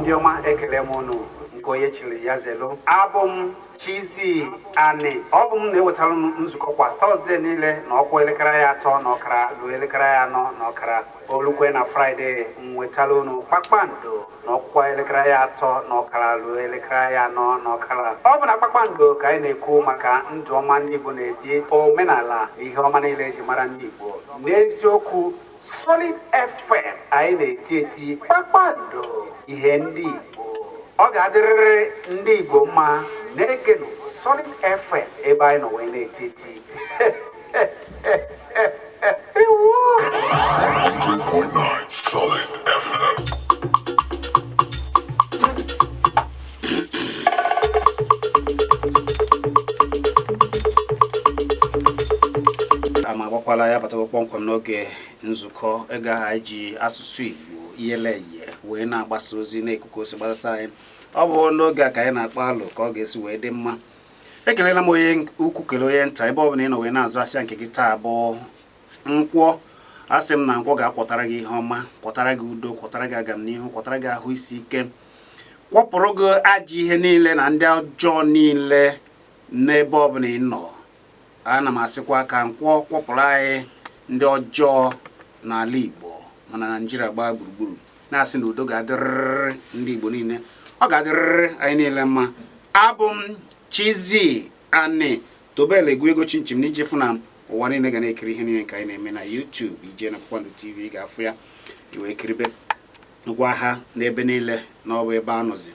Ndị ọma, ekele m unu. Nke onye chiri ya zelu. Abụ m Chizzy Ani. Ọ bụ m na-ewetara unu nzukọ kwa Thursday niile na ọkwa elekere ya 3:30 ruo elekere ya 4:30. Olukwe na Friday m wetara unu Kpakpando na ọkwa elekere ya 3:30 ruo elekere ya 4:30. Ọ bụ na Kpakpando ka anyị na-ekwu maka ndụ ọma ndị Igbo na-ebi, omenala na ihe ọma niile eji mara ndị Igbo. N'eziokwu, Solid FM anyị na-eti eti Kpakpando, ihe ndị Igbo. Ọ ga-adịrịrị ndị Igbo mma. Na-egenụ Solid FM ebe anyị nọ wee na-eti eti. Ewo! 100.9 Solid FM. Ama agbakwala ya batago kpọmkwem n'oge nzukọ ego ahụ anyị ji asụsụ Igbo iyeleye wee na-agbasa ozi na-ekuku osi gbasasa anyị. Ọ bụ n'oge a ka anyị na-akpọ alụ ka ọ ga-esi wee dị mma. Ekelela m onye ukwu, kelee onye nta, ebe ọ bụla ị nọ wee na-azụ ahịa nke gị. Taa bụ Nkwọ. Asị m na Nkwọ ga-akwọtara gị ihe ọma, kwọtara gị udo, kwọtara gị agam n'ihu, kwọtara gị ahụ isi ike, kwọpụrụ gị ajọ ihe niile na ndị ọjọọ niile n'ebe ọ bụla ị nọ. Ana m asịkwa ka Nkwọ kwọpụrụ anyị ndị ọjọọ n'ala Igbo mana Naijiria gbaa gburugburu, na-asị na udo ga-adịrịrị ndị Igbo niile, ọ ga-adịrịrị anyị niile mma. Abụ m Chizzy Ani Tobel egwu ego chinchin n'iji fụ na ụwa niile ga na-ekiri ihe niile nke anyị na-eme na YouTube. Ije na Kpakpando TV ga-afụ ya, iwee kiribe gwa ha n'ebe niile na ọ bụ ebe a nọzi.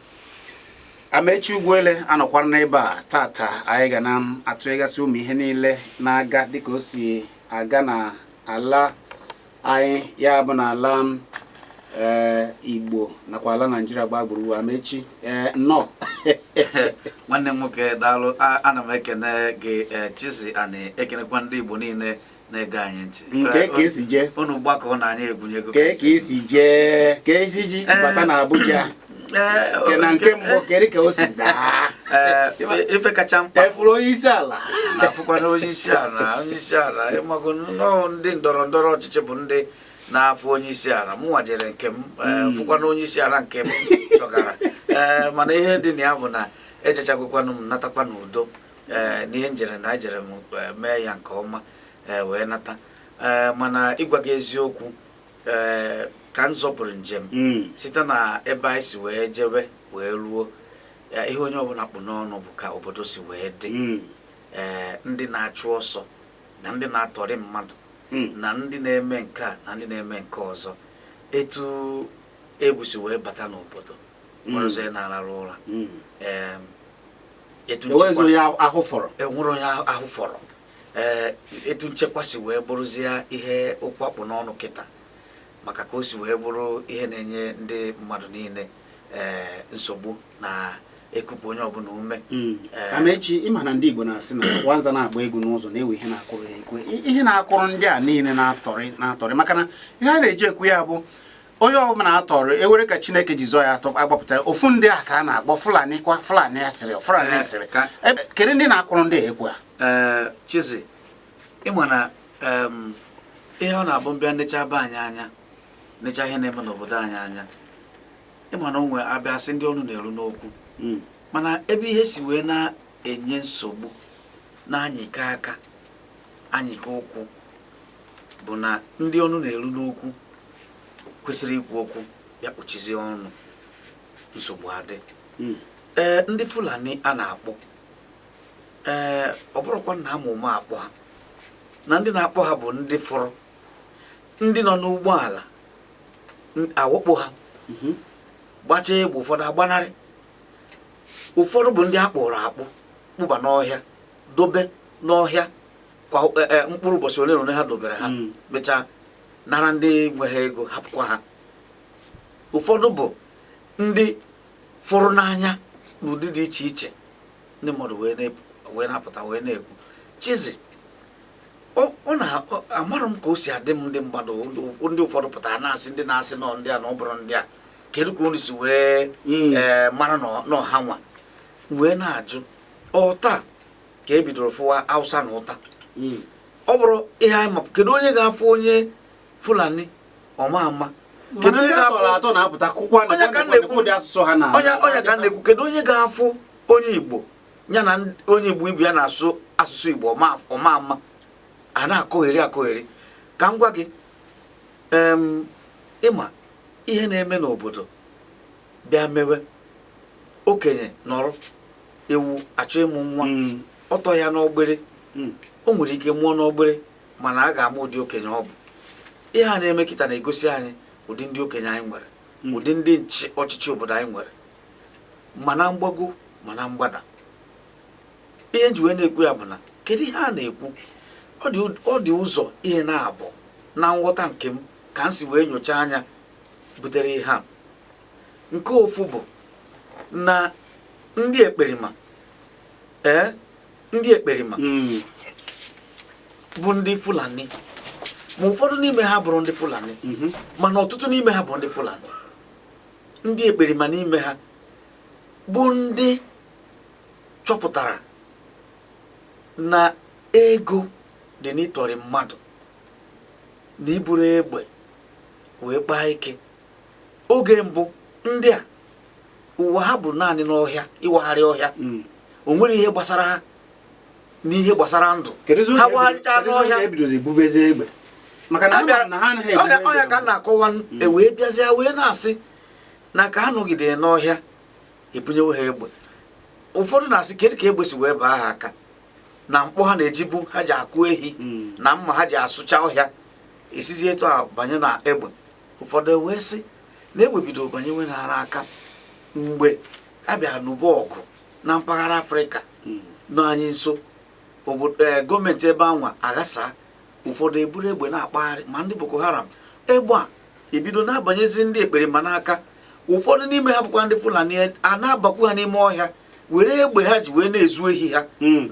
Amechi Ugwuele anọkwara n'ebe a tata. Anyị ga na-atụghegasị ụmụ ihe niile na-aga dịka o si aga na ala anyị, ya bụ na ala Igbo nakwa ala Naijiria gbaa gburugburu. Amechi, ee, nnọọ. Nwanne m nwoke, daalụ. Ana m ekene gị, Chizzy Ani, ekenekwa ndị Igbo niile na-ege anyị ntị. Nke ka esi jee? Unu gbakọ na anyị egwunyego. Ka ka esi jee, ka esi ji bata na Abuja? Nke na nke mbụ, kedu ka o si daa? Ee, ife kacha mkpa efuru onye isi ala? Na-afụkwana onye isi ala. Onye isi ala, ịmago nnọọ, ndị ndọrọ ndọrọ ọchịchị bụ ndị na-afụ onye isi ala. Mụ nwajere nke m, fụkwana onye isi ala nke m chọgara. Ee, mana ihe dị na ya bụ na echechagokwanụ m natakwa n'udo. Ee, n'ihe njere na ejere m, mee ya nke ọma, ee, wee nata. Ee, mana ịgwa gị eziokwu, ee, ka m zọpụrụ njem site na ebe anyị si wee jebe wee ruo ya, ihe onye ọbụla kpụ n'ọnụ bụ ka obodo si wee dị. Ee, ndị na-achụ ọsọ na ndị na-atọrị mmadụ na ndị na-eme nke a na ndị na-eme nke ọzọ, etu egwu si wee bata n'obodo, nwere ụzọ na-ararụ ụra. Ee, etu enwezi nchekwa onye ahụ fọrọ. Enwere onye ahụ fọrọ. Ee, etu nchekwa si wee bụrụzie ihe okwu akpụ n'ọnụ kịta, maka ka o si wee bụrụ ihe na-enye ndị mmadụ niile ee nsogbu na ekupụ onye ọbụla ume. Ee. Amechi, ịma na ndị Igbo na-asị na nwanza na-agba egwu n'ụzọ na-ewe ihe na-akụrụ ya ekwe. Ihe na-akụrụ ndị a niile na-atọrị na-atọrị, maka na ihe a na-eji ekwu ya bụ onye ọbụla na-atọrị ewere ka Chineke ji zọọ ya atọ agbapụta ya. Ofu ndị a ka a na-akpọ Fulani kwa Fulani asịrị Fulani asịrị. Ebe kedu ndị na-akụrụ ndị a ekwe a? Ee, Chizzy, ịma na ihe ọ na-abụ mbịa necha be anyị anya, necha ihe na-eme n'obodo anyị anya, ịma na o nwe abịa sị ndị ọnụ na-eru n'okwu, mana ebe ihe si wee na-enye nsogbu na-anyịka aka anyịka ụkwụ bụ na ndị ọnụ na-eru n'okwu kwesịrị ikwu okwu bịa kpuchizie ọnụ, nsogbu adị. Ee, ndị Fulani a na-akpọ, ee, ọ bụrụkwa na ama ụma akpọ ha, na ndị na-akpọ ha bụ ndị fọrọ ndị nọ n'ụgbọala awakpo ha, gbachaa egbe, ụfọdụ agbanarị, ụfọdụ bụ ndị a kpụrụ akpụ kpụba n'ọhịa, dobe n'ọhịa kwa mkpụrụ ụbọchị ole na ole ha dobere ha, mechaa nara ndị nwe ha ego, hapụkwa ha. Ụfọdụ bụ ndị fụrụ n'anya n'ụdị dị iche iche. Ndị mmadụ wee na-apụta wee na-ekwu. Chizzy, ọ na amarụ m ka o si adị m. Ndị mmadụ, ndị ụfọdụ pụtara na-asị, ndị na-asị nọ ndị a na ọ bụrụ ndị a, kedu ka unu si wee ee mara na ọha nwa? M wee na-ajụ, ọ taa ka e bidoro fụwa Hausa na ụta? Ọ bụrụ ihe anyị mapụ, kedu onye ga-afụ onye Fulani ọma ama? Kedu Mana onye ndị ga-afụ atọrọ atọ na-apụta kwukwa na Onye ka m na-ekwu- ụdị asụsụ ha na onye onye ka m na-ekwu, kedu onye ga-afụ onye Igbo ya na onye Igbo ibe ya na-asụ asụsụ Igbo ọma ama a na-akọgheri akọgheri? Ka m gwa gị, ịma ihe na-eme n'obodo bịa mewe okenye nọrọ ewu achọ ịmụ nwa, ọtọ ya n'ọgbịrị, o nwere ike mụọ n'ọgbịrị, mana a ga-ama ụdị okenye ọ bụ. Ihe a na-eme kịta na-egosi anyị ụdị ndị okenye anyị nwere, ụdị ndị nchi ọchịchị obodo anyị nwere, ma na mgbago ma na mgbada. Ihe nji wee na-ekwu ya bụ na kedu ihe a na-ekwu? Ọ dị ụzọ ihe na-abụ na nghọta nke m ka m si wee nyochaa anya butere ihe a. Nke ofu bụ na ndị ekperima, ee, ndị ekperima bụ ndị Fulani, ma ụfọdụ n'ime ha bụrụ ndị Fulani, mana ọtụtụ n'ime ha bụ ndị Fulani. Ndị ekperima n'ime ha bụ ndị chọpụtara na ego dị n'ịtọrị mmadụ na iburu egbe wee kpaa ike. Oge mbụ ndị a ụwa ha bụ naanị n'ọhịa, ịwagharị ọhịa. O nwere ihe gbasara ha n'ihe gbasara ndụ. Kedụzi Ha oge wagharịcha kedụzi oge n'ọhịa. ebidozi ebubezi egbe? Maka na A bịara- na ha anaghị ọnya ebube ọnya egbe. ka m na-akọwa. E wee bịazie wee na-asị na ka ha nọgidere n'ọhịa, ebunyewe ha egbe. Ụfọdụ na-asị, kedu ka egbe si wee baa ha aka na mkpọ ha na-ejibu ha ji akụ ehi na mma ha ji asụcha ọhịa, esizi etu a banye na egbe? Ụfọdụ wee sị na egbe bido banyewe ha n'aka mgbe a bịara n'ụba ọgụ na mpaghara Afrịka nọ anyị nso. Obodo, ee, gọọmenti ebe anwa aghasa, ụfọdụ eburu egbe na-akpagharị, ma ndị Boko Haram. Egbe a ebido na-abanyezi ndị ekperima n'aka. Ụfọdụ n'ime ha bụkwa ndị Fulani a na-abakwu ha n'ime ọhịa, were egbe ha ji wee na-ezu ehi ha,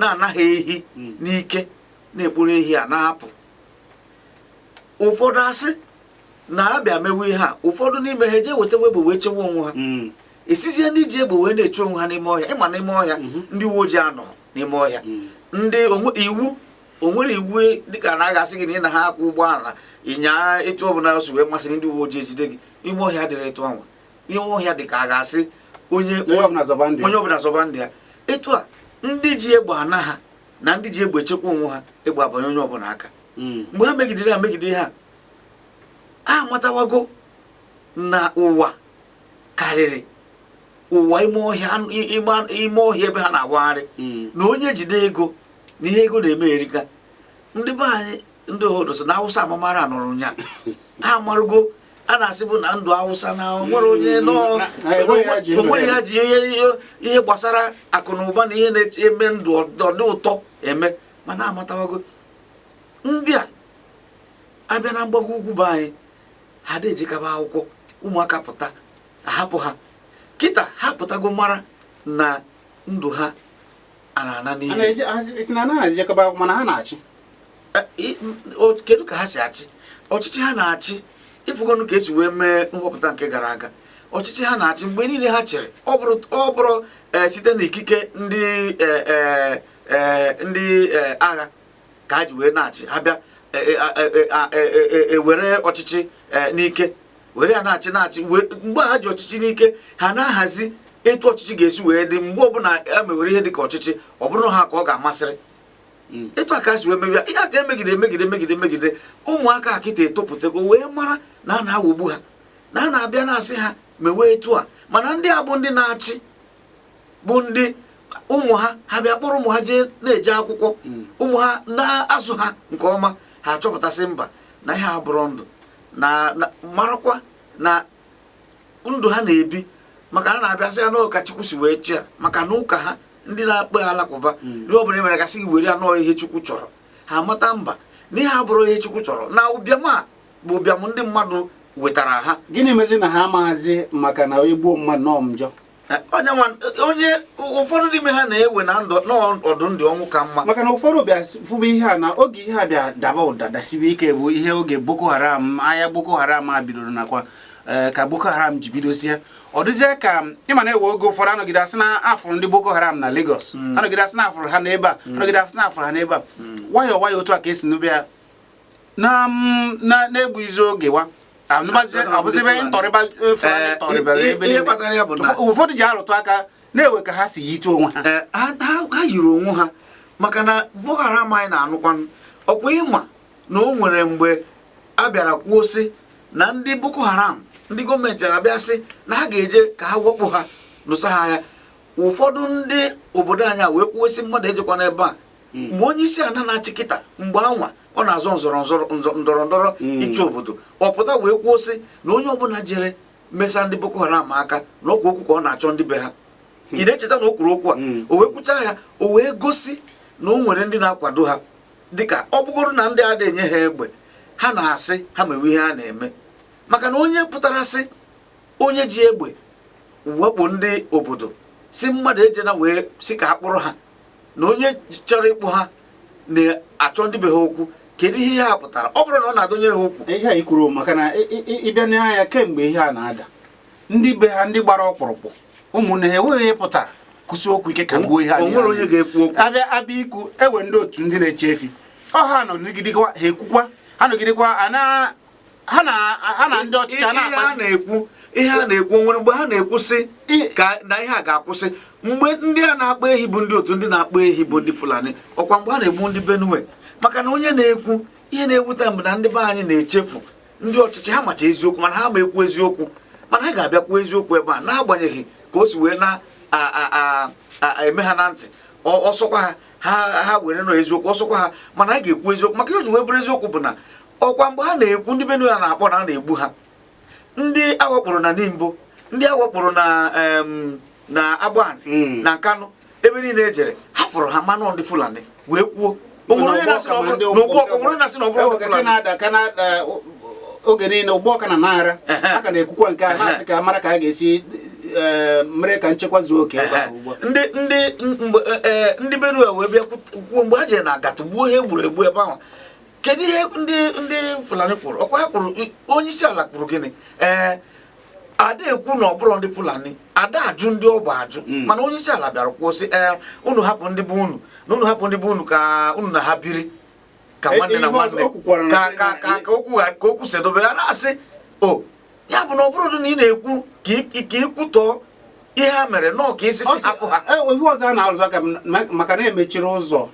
na-anaghị ehi n'ike, na-ekpuru ehi a na-apụ. Ụfọdụ asị na abịa mewe ihe a, ụfọdụ n'ime ha eje weta egbe wee chewe onwe ha. Esizie ndị ji egbe wee na-eche onwe ha n'ime ọhịa. Ịma n'ime ọhịa, ndị uwe ojii anọ n'ime ọhịa, ndị onwe iwu, onwere iwu dịka na a ga-asị gị na ị na ha akwụ ụgbọala ịnya etu ọbụla si wee masị ndị uwe ojii ejide gị. Ime ọhịa dịrị etu anwa. Ime ọhịa dị ka a ga-asị onye onye ọbụla zọba ndụ ya. Onye ọbụla zọba ndị ya. Etu a ndị ji egbe ana ha na ndị ji egbe echekwa onwe ha, egbe abanye onye ọbụla aka. Mgbe ha megidere ha megide ha, a amatawago na ụwa karịrị ụwa ime ọhịa, ime ọhịa ebe ha na-awagharị, na onye jide ego na ihe ego na-eme erika. Ndị be anyị, ndị obodo so na Awụsa amamara nọrọ ụnya ha amarụgo. A na-asị bụ na ndụ Awụsa na nwere onye nọ Na enweghị ha ji ndụ onweghị ha ha ji ihe gbasara akụ na ụba na ihe na-eme ndụ ọdị ụtọ eme. Mana amatawago ndị a abịa na mgbago ugwu be anyị, ha dị ejikaba akwụkwọ. Ụmụaka pụta, ahapụ ha. Kịta ha pụtago mara na ndụ ha a na-ana A n'iyi. na-eje ha si na anaghị ejekọba akwụkwọ, mana ha na-achị. Kedu ka ha si achị? Ọchịchị ha na-achị, ịfụgonu ka esi wee mee nhọpụta nke gara aga. Ọchịchị ha na-achị mgbe niile ha chịrị, ọ bụrụ site n'ikike ndị ndị agha ka ha ji wee na-achị. Ha bịa ewere ọchịchị n'ike were ya na-achị na-achị. Mgbe ha ji ọchịchị n'ike, ha na-ahazi etu ọchịchị ga-esi wee dị. Mgbe ọbụla e mewere ihe dịka ọchịchị, ọ bụrụ ha ka ọ ga-amasịrị. Etu a ka si wee mebia ihe a ka emegide emegide emegide emegide. Ụmụaka akịta etopụtago wee mara na a na-aghọgbu ha, na a na-abịa na-asị ha mewe etu a. Mana ndị a bụ ndị na-achị bụ ndị ụmụ ha, ha bịa kpọrọ ụmụ ha jee na-eje akwụkwọ, ụmụ ha na-azụ ha nke ọma. Ha achọpụtasị mba na ihe a bụrụ ndụ na marakwa na ndụ ha na-ebi, maka na na-abịa sị ya n'ụka Chukwu si wee chịa, maka na ụka ha, ndị na-akpe alakụba, ihe ọ bụla e mere gasị gị were ya nọọ ihe Chukwu chọrọ. Ha amata mba na ihe abụrụ ihe Chukwu chọrọ, na ụbịam a bụ ụbịam ndị mmadụ wetara ha. Gịnị mezi na ha amaghịzi maka na onye gbuo mmadụ nọọ njọ? Onye ụfọdụ n'ime ha na-ewe na ndụ n'ọdụ ndụ ọnwụ ka mma. Maka na ụfọdụ bịa fụba ihe a na oge ihe a bịa daba ụda dasibe ike bụ ihe oge Boko Haram, agha Boko Haram a bidoro, nakwa ka Boko Haram ji bidozie. Ọ dịzie ka ịma na-ewe oge ụfọdụ anọgide asị na afụrụ ndị Boko Haram na Lagos, anọgide asị na afụrụ ha n'ebe a, anọgide asị na afụrụ ha n'ebe a. Nwayọọ nwayọọ, otu a ka esi nube ya na na-egbuizi oge wa. Ọbụzi ebe ntọrịba Fulani tọrịbara ebe ihe niile. kpatara ya bụ na Ụfọdụ ji arụtụ aka na-ewe ka ha si yite onwe ha. Ee, ha yiri onwe ha, maka na Boko Haram anyị na-anụkwanụ ọkwa ịma na o nwere mgbe a bịara kwuo sị na ndị Boko Haram, ndị gọọmenti abịa sị na ha ga-eje ka ha wakpo ha, nụsa ha agha. Ụfọdụ ndị obodo anyị a wee kwuo sị mmadụ ejekwa n'ebe a. Mgbe onye isi ala na-achị kịta, mgbe anwa ọ na-azọ nzọrọ nzọrọ ndọrọ ndọrọ ịchị obodo, ọ pụta wee kwuo sị na onye ọbụla jere mesa ndị Boko Haram aka na ọkwa okwu ka ọ na-achọ ndị be ha. Ị na-echeta na o kwuru okwu a? O wee kwuchaa ya, o wee gosi na o nwere ndị na-akwado ha, dịka ọ bụgoro na ndị ada enye ha egbe, ha na-asị ha mewe ihe ha na-eme, maka na onye pụtara sị onye ji egbe wepụ ndị obodo, si mmadụ ejena wee si ka a kpụrụ ha, na onye chọrọ ịkpụ ha na-achọ ndị be ha okwu, kedu ihe ha pụtara? Ọ bụrụ na ọ na-adọnyere ha okwu. Ihe a i kwuru, maka na ịbịa n'anya kemgbe ihe a na-ada, ndị be ha, ndị gbara ọkpụrụkpụ ụmụnne ha, enweghị ihe pụtara kwụsị okwu ike ka gbuo ihe a. O nwere onye ga-ekwu okwu. Abịa ikwu ewe ndị otu ndị na-eche efi ọ ha nọgidekwa, ha ekwukwa, ha nọgidekwa ha na ndị ọchịchị a Ihe ha na-akpazi. na-ekwu, ihe ha na-ekwu, nwere mgbe ha na-ekwu sị ka na ihe a ga-akwụsị. Mgbe ndị a na-akpa ehi bụ ndị otu ndị na-akpa ehi bụ ndị Fulani, ọkwa mgbe a na-egbu ndị Benue, maka na onye na-ekwu ihe na-ewute m bụ na ndị be anyị na-echefu ndị ọchịchị ha macha eziokwu, mana ha ma ekwu eziokwu, mana ha ga-abịa kwuo eziokwu ebe a, n'agbanyeghị ka o si wee na-eme ha na ntị. Ọsọkwa ha ha were nọ eziokwu, ọsọkwa ha, mana ha ga-ekwu eziokwu, maka ihe o ji wee bụrụ eziokwu bụ na ọkwa mgbe ha na-ekwu ndị Benue a na-akpọ na a na-egbu ha, ndị awakporo na Nimbo, ndị awakporo na Agbani na Nkanụ, ebe niile ejere ha fụrụ ha, manụ ndị Fulani wee kwuo. O nwere onye na-asị na ọ bụrụ n'Ugbu Ọka, o nwere onye na-asị na ọ bụrụ ndị Fulani. Na-ada ka na-ada oge niile, ụgbọ ọka na naara a ka na-ekwukwa nke a, na-asị ka mara ka a ga-esi mere ka nchekwa zuo oke ebe ahụ ugbu a. Ndị mgbe ndị Benue wee bịa kwuo mgbe ha jere na Agatu gbuo ihe egburu egbu ebe ahụ, kedu ihe ndị Fulani kwuru? Ọkwa ha kwuru, onye isi ala kwuru gịnị? Ee, ada ekwu na ọ bụrụ ndị Fulani, ada ajụ ndị ọ bụ ajụ. Mana onye isi ala bịara kwuo sị, ee, unu hapụ ndị bụ unu, na unu hapụ ndị bụ unu ka unu na ha biri ka nwanne na Ihe ọzọ nwanne. o kwukwara na Ka sị ka na ka ka okwu sedobe ya, na-asị o ya bụ na ọ bụrụ na ị na-ekwu ka ị kwutọọ ihe ha mere nọọ ka isi Ọ si sị- hapụ ha. Ihe ọzọ a na-arụzụ aka m maka na emechiri ụzọ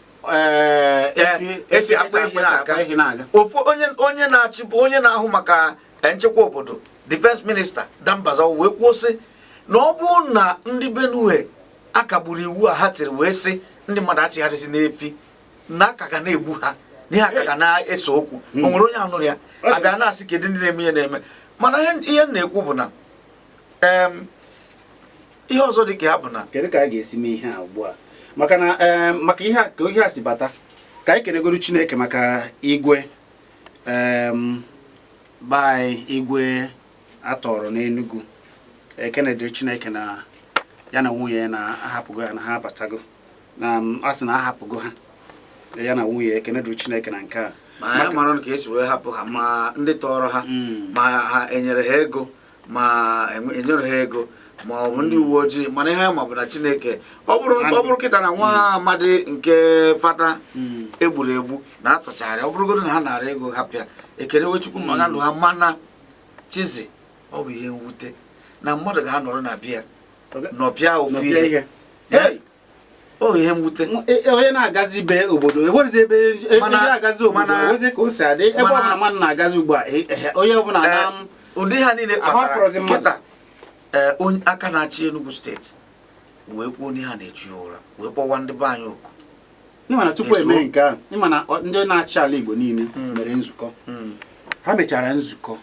esi akpa ehi na-aga. Akpa ehi na-aga. Ofu onye na-achị bụ onye na-ahụ maka nchekwa obodo, defense minister Dambazau, wee kwuo sị na ọ bụrụ na ndị Benue akagburu iwu a ha tiri wee sị ndị mmadụ achịgharịsị n'efi, na aka ga na-egbu ha, na ihe aka ga na-ese okwu. O nwere onye anụrụ ya abịa na-asị kedu ndị na-eme ihe na-eme. Mana ihe m na-ekwu bụ na ihe ọzọ dị ka ya bụ na Kedu ka a ga-esi mee ihe a ugbu a? Maka na maka ihe a, ka ihe a si bata, ka anyị kelegoro Chineke maka igwe be igwe atọrọ n'Enugu. Ekene dịrị Chineke na ya na nwunye ya na-ahapụgo ya, na ha abatago na a sị na ahapụgo ha, ya na nwunye ya. Ekene dịrị Chineke na nke a. Mana ya mara ka esi wee hapụ ha, ma ndị tọrọ ha, ma ha enyere ha ego, ma enyere ha ego, ma ọ bụ ndị uwe ojii. Mana ihe ma bụ na Chineke, ọ bụrụ kịta na nwa amadi nke fada egburu egbu na atọchara, ọ bụrụgodo na ha nara ego hapụ ya, ekerewe Chukwu maka ndụ ha. Mana Chizi, ọ bụ ihe mwute na mmadụ ga-anọrọ na bịa nọpịa ofu Nọpịa ihe. Ihe. Hey! Ọ bụ ihe mwute. Onye na-agazi be obodo enwerezi ebe onye na-agazi obodo enwezi ka o si adị ebe ọbụla mmadụ na-agazi ugbu a, onye ọbụla na Ụdị ha niile ahụ kpatara afọrọzi mmadụ. Kịta ee, onye aka na-achị Enugu steeti wee kwuo na ha na-echu ya ụra, wee kpọwa ndị be anyị oku. Ịma na tupu Ezuo. eme nke a, ịma na ndị na-achị ala Igbo niile mere nzukọ. Ha mechara nzukọ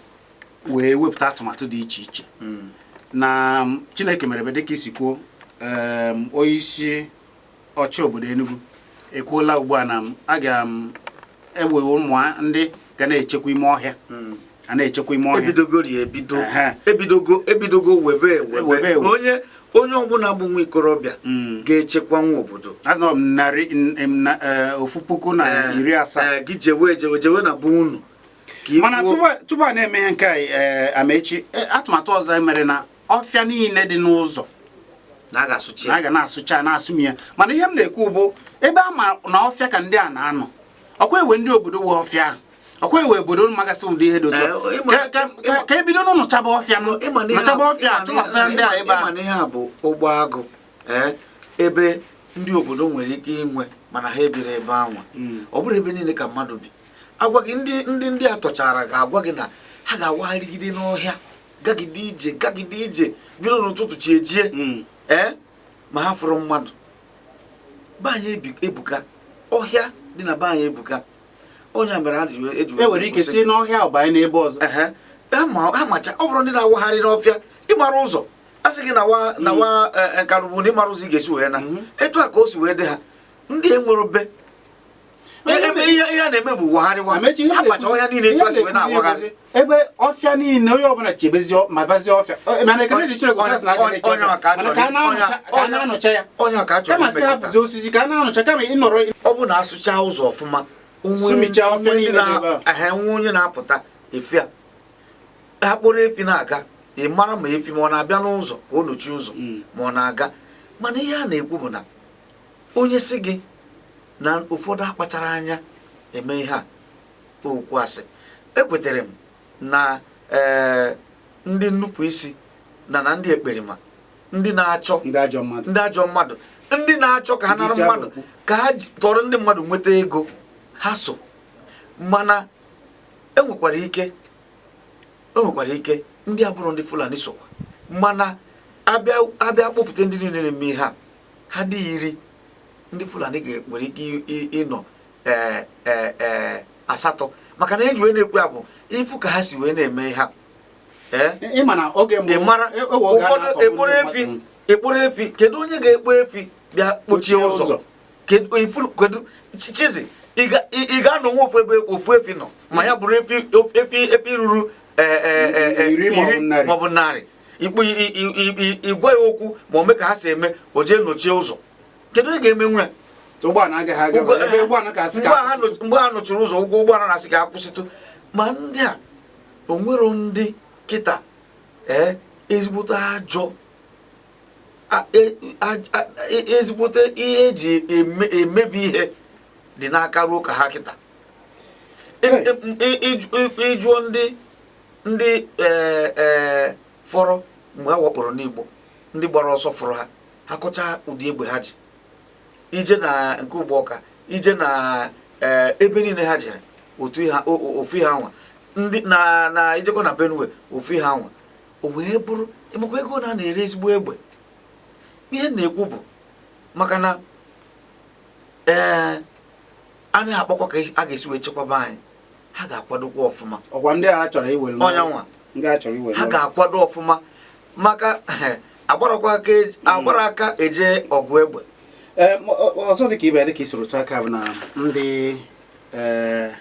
wee wepụta atụmatụ dị iche iche na Chineke mere ebe dịka isi kwuo. Onye isi ọchị obodo Enugu ekwuola ugbu a na a ga m ewe ụmụ ndị ga na-echekwa ime ọhịa, a na-echekwa ime ọhịa. Ebidogori ebido. Ehe. Ebidogo webe Webe webe ewe. Onye ọbụla bụ nwa ikorobịa ga-echekwa nwa obodo. Asị na ọ bụ narị 1700. Gị jewe jewe jewe na bụ unu ka ị Mana tupu a na-eme ihe nke a, Amechi, atụmatụ ọzọ mere na ọfịa niile dị n'ụzọ na a ga-asụchi na ya. A ga na-asụcha, na-asụmi ya. Mana ihe m na-ekwu bụ ebe a ma na ọfịa ka ndị a na-anọ, ọkwa ewe ndị obodo we ọfịa ahụ. Ọkwa ewe obodo magasị ụdị ihe dị otu a. Ka ebido n'ụnụ chaba ọfịa nụ nụchaba ọfịa chụpụta ndị a ebe a. Ịma na ihe a bụ ụgbọ agụ, ee, ebe ndị obodo nwere ike inwe, mana ha ebiri ebe anwa. Ọ bụrụ ebe niile ka mmadụ bi, agwa gị ndị a tọchara ga-agwa gị na ha ga-awagharịgide n'ọhịa, gagide ije, gagide ije, bido n'ụtụtụ chi ejie, ee, ma ha fụrụ mmadụ. Be anyị ebuka, ọhịa dị na be anyị ebuka. Onye mere ha ji eji E nwere ike si n'ọhịa ọ banye n'ebe ọzọ. Ehe, ha macha. Ọ bụrụ ndị na-awagharị n'ọfịa, ịmara ụzọ, a sị gị na wa na wa nkarụbụ na ịmara ụzọ ị ga-esi wee na etu a ka o si wee dị ha. Ndị enwere be ebe ihe a na-eme bụ wagharịwa. Amechi, ihe Ha macha ọhịa niile etu a si wee na-awagharị. Ebe ọfịa niile, onye ọbụla chebezi ma bazie ọfịa. Mana ekele dị Chineke, ọfịa sị na aga na-eche Onye ọfịa. ka a Mana chọrọ ka a na-anụcha ya, onye ka a chọrọ kama sị ime kịta. Hapụzi osisi ka a na-anụcha kama ịnọrọ. Ọ bụ na asụcha ụzọ ọfụma, Sụmichaa ọfịa onwe ndị niile dị ebe a. Ehe, nwe onye na-apụta efi a, ha kpọrọ efi na-aga, ị mara ma efi ma ọ na-abịa n'ụzọ ka ọ nochie ụzọ, ma ọ na-aga. Mana ihe a na-ekwu bụ na onye si gị na ụfọdụ akpachara anya eme ihe a, okwu asị. Ekwetere m na ee, ndị nnupụ isi na ndị ekperima, ndị na-achọ ndị ajọ mmadụ, ndị ajọ mmadụ, ndị na-achọ ka ha Ndị nara isi mmadụ, abụ okpu. ka ha tọrọ ndị mmadụ nweta ego ha so. Mana enwekwara ike ndị abụrụ ndị Fulani sokwa. Mana abịa kpọpụta ndị niile na-eme ihe a, ha dị 10, ndị Fulani nwere ike ịnọ ee ee ee asatọ, maka na eji wee na-ekwu ya bụ ifu ka ha si wee na-eme ihe a, ee. Ịma na oge mbụ Ị mara ewe oge a ụfọdụ na-akọgbu ekporo ndị efi mmadụ. Ekporo efi, kedu onye ga-ekpo efi bịa kpochie Kpochie ụzọ? ụzọ. Kedu ifuru? Kedu Chizi, ị ga-anọ nwe ofu ebe ofu efi nọ, ma ya bụrụ efi efi ruru 10 maọbụ 10 100. Maọbụ 100, ikpu ịgwa ya okwu ma o mee ka ha si eme, o jee nọchie ụzọ. Kedu onye ga-emenwu ya? Ụgbọala agaghị aga ebe ụgbọala ka asị Mgbe ka ha mgbe ha nọchiri ụzọ, ụgwọ ụgbọala na-asị ka akwụsịtụ. Ma ndị a, o nwero ndị kịta, ee, ezigbote ajọ ezigbote ihe eji emebi ihe dị n'aka ruo ka ha kịta. Ịjụọ ndị ee, ee, fọrọ mgbe ha wakporo n'Igbo, ndị gbara ọsọ fọrọ ha, ha kọcha ụdị egbe ha ji ije na nke ugbo ọka ije na ee, ebe niile ha jere, otu ihe ofu ihe anwa ndị na ijekwa na Benue, ofu ihe anwa. O wee bụrụ ịmakwa ego na a na-ere ezigbo egbe. Ihe m na-ekwu bụ maka na ee, a na-akpọkwa ka a ga-esi wee chekwaba anyị, ha ga-akwadokwa ọfụma. Ọkwa ndị a chọrọ iwere n'ọrụ. Ọnya nwa. Ndị a chọrọ iwere Ha n'ọrụ. ga-akwado ọfụma, maka agbarakwa aka agbara aka eje ọgụ egbe. Ee, ọzọ dịka ibe ya, dịka isoro otu aka, bụ na ndị ee,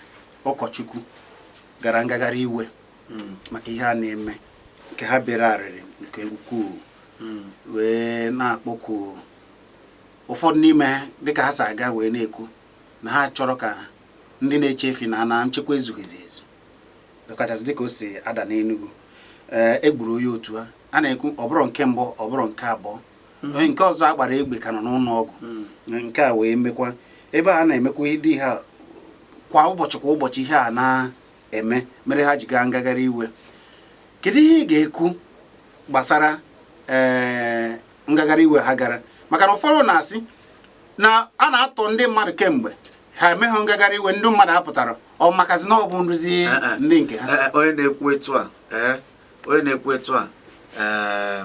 ụkọchukwu gara ngagharị iwe maka ihe a na-eme, nke ha bịara arịrị nke ukwuu, wee na-akpọku ụfọdụ n'ime ha, dịka ha si aga wee na-ekwu na ha chọrọ ka ndị na-eche efi na nchekwa ezughịzi ezu, ọkachasị dịka o si ada n'Enugu. Ee, egburu onye otu ha, a na-ekwu ọ bụrụ nke mbụ, ọ bụrụ nke abụọ, onye nke ọzọ a gbara egbe ka nọ n'ụlọ ọgwụ. Nke a wee mekwa ebe a na-emekwa ihe dị ha kwa ụbọchị kwa ụbọchị, ihe a na-eme mere ha ji gaa ngagharị iwe. Kedu ihe ị ga-ekwu gbasara ee ngagharị iwe ha gara? Maka na ụfọdụ na-asị na a na-atọ ndị mmadụ kemgbe, ha emeghị ngagharị iwe, ndị mmadụ apụtara ọ makazi na ọ bụ nrụzi ndị nke ha. Ee, onye na-ekwu etu a, ee, onye na-ekwu etu a, ee,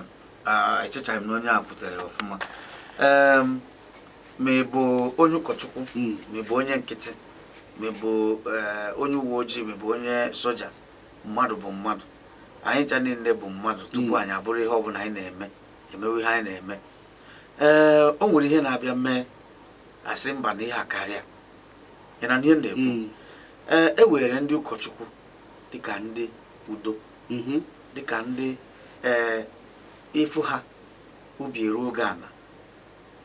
echechaghị m na onye a kwutere ọfụma. Ee, ma ị bụ onye ụkọchukwu, ma ị bụ onye nkịtị, ma ị bụ ee, onye uwe ojii, ma ị bụ onye soja, mmadụ bụ mmadụ. Anyị ncha niile bụ mmadụ tupu anyị abụrụ ihe ọbụla anyị na-eme, emewe ihe anyị na-eme. Ee, o nwere ihe na-abịa mee asị mba na ihe a karịa. Ị na ihe m na-ekwu? Ee, e were ndị ụkọchukwu dịka ndị udo, dịka ndị ee, ịfụ ha obi eruo oge ana,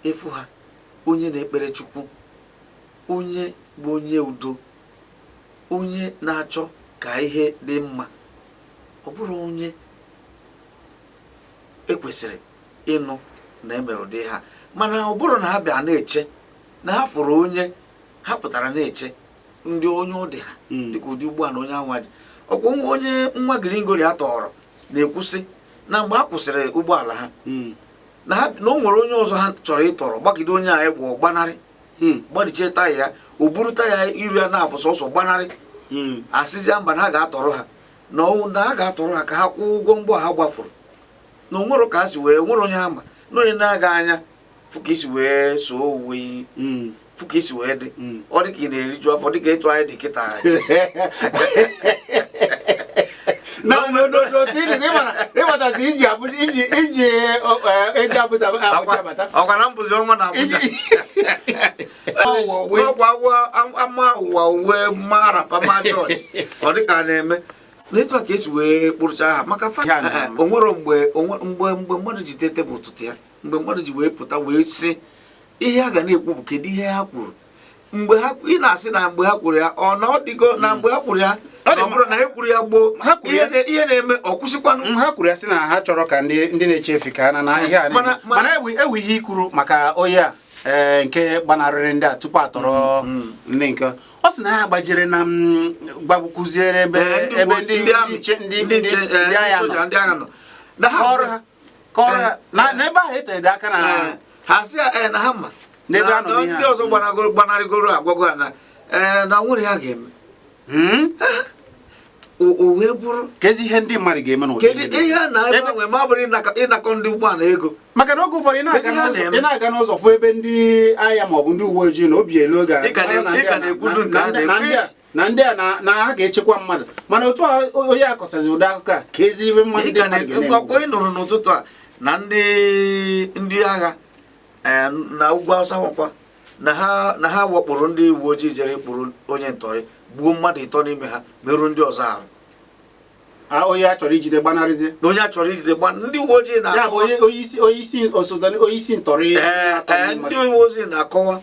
ịfụ ha onye na-ekpere Chukwu, onye bụ onye udo, onye na-achọ ka ihe dị mma. Ọ bụrụ onye ekwesịrị ịnụ na emere ụdị ha, mana ọ bụrụ na ha bịa na-eche na ha fụrụ onye ha pụtara na-eche. Ndị onye ọ dị ha dịka ụdị ụgbọala onye anwa ji ọkwa nwa onye nwa gringori a tọrọ na-ekwusị na mgbe a kwụsịrị ụgbọala ha na ha na o nwere onye ọzọ ha chọrọ ịtọrọ, gbagide onye a egbe, ọ gbanarị, gbadichie taya ya, o buru taya iru ya na-abụ sọsọ gbanarị. Asịzịa mba, na ha ga-atọrọ ha, na ha ga-atọrọ ha ka ha kwụọ ụgwọ mgbọ ha gbafuru, na onwero ka ha si wee nwere onye ha ma na onye na-aga anya fụ ka isi wee soo uwe, fụ ka isi wee dị. Ọ dị ka ị na-eriju afọ, dị ka etu anyị dị kịta. Na n'otu ị dịkwa, ịmatazi iji Abuja, iji ego Abuja Abuja bata. Ọkwa na mbụzi ọnwa na Abuja. N'ọkwa agwọ ama ụwa uwe marapa ma jọji, ọ dị ka a na-eme n'etu a ka esi wee kpụrụcha ha maka fa. Ya na- O nwere mgbe mmadụ ji tete bụ ụtụtụ ya, mgbe mmadụ ji wee pụta wee sị ihe a ga na-ekwu bụ kedu ihe ha kwuru mgbe ha ị na-asị na mgbe ha kwuru ya, ọ na ọ dịgo na mgbe ha kwuru ya, Ọ dị na ọ bụrụ na e kwuru ya gboo, Ha kwuru ya. ihe na-eme ọ kwụsịkwanụ. Ha kwuru ya sị na ha chọrọ ka ndị na-eche efi ka ha na na ihe a na-eme. Mana- Mana ewe ihe ikwuru maka onye a, nke gbanarịrị ndị a tupu atọrọ ndị nke ọ sị na ha gbajere na m gbagwukwuziere ebe ebe ndị ndị amị, nche ndị ndị nche, ndị agha soja, nọ ndị agha nọ na ha kọrọ ha, kọrọ ha na n'ebe ahụ etere aka na ha sị ya, na ha ma N'ebe na a nọ n'ihe a. Ndị ọzọ gbanarịgoro agwago ha na na nwere ya ga-eme. O wee bụrụ Kezi ihe ndị mmadụ ga-eme n'ụdị kedu ihe dị? ihe a na-ebe nwe ma ọ bụrụ ịnakọ ndị ụgbọala ego? Maka na oge ụfọdụ ị na-aga Kedu ihe a n'ụzọ, na-eme? ị na-aga n'ụzọ fụ ebe ndị agha maọbụ ndị uwe ojii na obi elu gara Ị ka mara na ndị ị ka a na- na-ekwudu nke na a ndị- na na-ekwu. ndị a na ndị a na ha ga-echekwa mmadụ, mana otu a onye a kọsazi ụdị akụkọ a, ka ezi ihe mmadụ Ị ndị ka mmadụ ga-eme. ọkwa ị nụrụ n'ụtụtụ a na ndị agha, na ugwu Awụsa nwekwa na ha wakporo ndị uwe ojii jere ịkpụrụ onye ntọrị, gbuo mmadụ 3 n'ime ha, merụọ ndị ọzọ arụ. A, onye a chọrọ ijide gbanarịzie. Na onye a chọrọ ijide gba ndị uwe ojii na Ya bụ onye isi osote onye isi ntọrị. Ee, ndị uwe ojii na-akọwa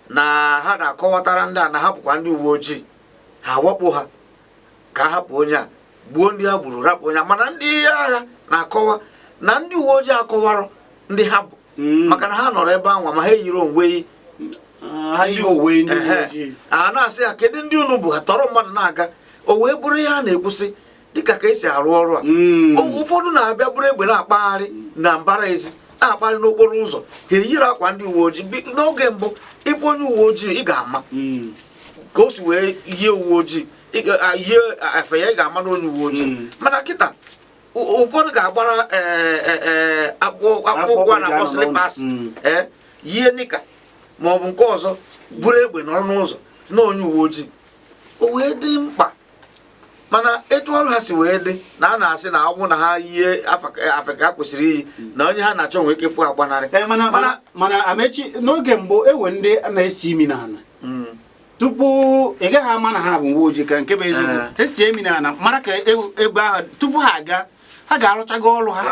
na ha na-akọwatara ndị a na ha bụkwa ndị uwe ojii, ha wakpo ha ka ha hapụ onye a, gbuo ndị ha gburu, rapụ onye a. Mana ndị agha na-akọwa na ndị uwe ojii akọwarọ ndị ha bụ, maka na ha nọrọ ebe ahụ ma ha eyiri onwe yi. Ha yi uwe ndị uwe ojii. A na-asị ha kedu ndị unu bụ, ha tọrọ mmadụ na-aga. O wee bụrụ ihe a na-ekwusị dịka ka esi arụ ọrụ a. Ụfọdụ na-abịa bụrụ egbe na-akpagharị na mbara ezi, na-akpagharị n'okporo ụzọ, ha eyiri akwa ndị uwe ojii. N'oge mbụ, ịfụ onye uwe ojii, ị ga-ama ka o si wee yie uwe ojii, yie efe ya, ị ga-ama na onye uwe ojii. Mana kịta ụfọdụ ga-agbara akpụkpọ ụkwụ a na-akpọ slippers, ee, yie nika ma ọ bụ nke ọzọ, buru egbe nọrọ n'ụzọ si na onye uwe ojii. O wee dị mkpa, mana etu ọrụ ha si wee dị na a na-asị na ọ bụrụ na ha yie afa ka ha kwesịrị iyi, na onye ha na-achọ nwee ike fụ agbanarị. Ee, mana Amechi, n'oge mbụ ewe ndị na-esi imi n'ala tupu ị gaghị ama na ha bụ uwe ojii, ka nke bụ eziokwu esi emi n'ala mara ka ebe ahụ tupu ha aga, ha ga-arụchago ọrụ ha.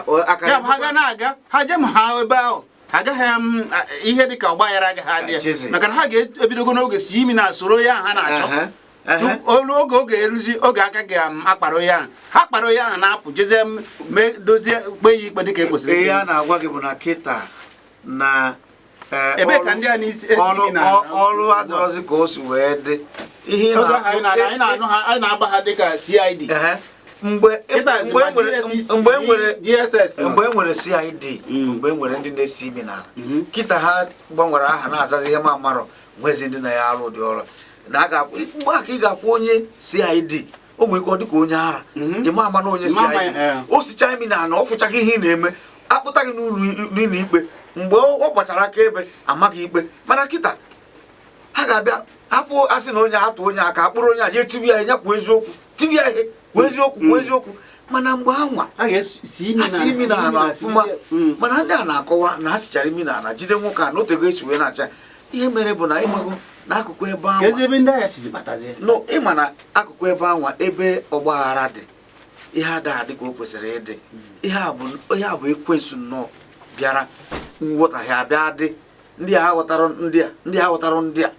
Ya bụ ha ga na-aga, ha jee ma ha ebe ahụ, ha agaghị ihe dị ka ọgbaghara agaghị adị ya, maka na ha ga-ebidogo n'oge si imi na soro ya ha na-achọ. Olu oge eruzi oge aka ga-akpara onye ahụ, ha kpara onye ahụ na-apụ jezie mee dozie kpee ya ikpe dịka e kwesịrị Ihe ikpe. a na-agwa gị bụ na kịta na Ebee ka ndị a na-esi esi imi na ọrụ adịrọzi ka o si wee dị ihe ị Oge ahụ anyị na-afụ anyị na-anụ ha, anyị na-agba ha dịka CID. Mgbe Kịta mgbe e nwere DSS, mgbe e nwere DSS. Mgbe e nwere CID, mgbe e nwere ndị na-esi imi n'ala, kịta ha gbanwere aha na-azazi ihe ma amarọ nwezi ndị na ya arụ ụdị ọrụ na a ga mgbe a ka ị ga-afụ onye CID, o nwere ike ọ dịka onye ara, ịma ama na onye Ịma ama CID. ya, eh. O sicha imi na ana, ọ fụchaghị ihe ị na-eme, akpụta gị n'ụlọ ikpe. Mgbe ọ gbachara aka ebe amaghị ikpe, mana kịta ha ga-abịa afọ asị na onye atụ onye aka akpụrụ onye a jee tibi ya ihe, kwuo eziokwu, tibi ya ihe, kwuo eziokwu, kwuo eziokwu. Mana mgbe anwa A ga-esi imi ha si imi na ala ọfụma. Mana ndị a na-akọwa na ha sichara imi na ala jide nwoke a na otego esi wee na-acha ya. Ihe mere bụ na ịmago n'akụkụ ebe Ka ezi anwa ebe ndị agha sizi batazie. No, ịma na akụkụ ebe anwa ebe ọgbaghara dị, ihe ada adị ka o kwesịrị ịdị. Ihe a bụ ekwensu nnọọ bịara nghọtahie abịa dị ndị a ghọtara, ndị a ghọtara, ndị a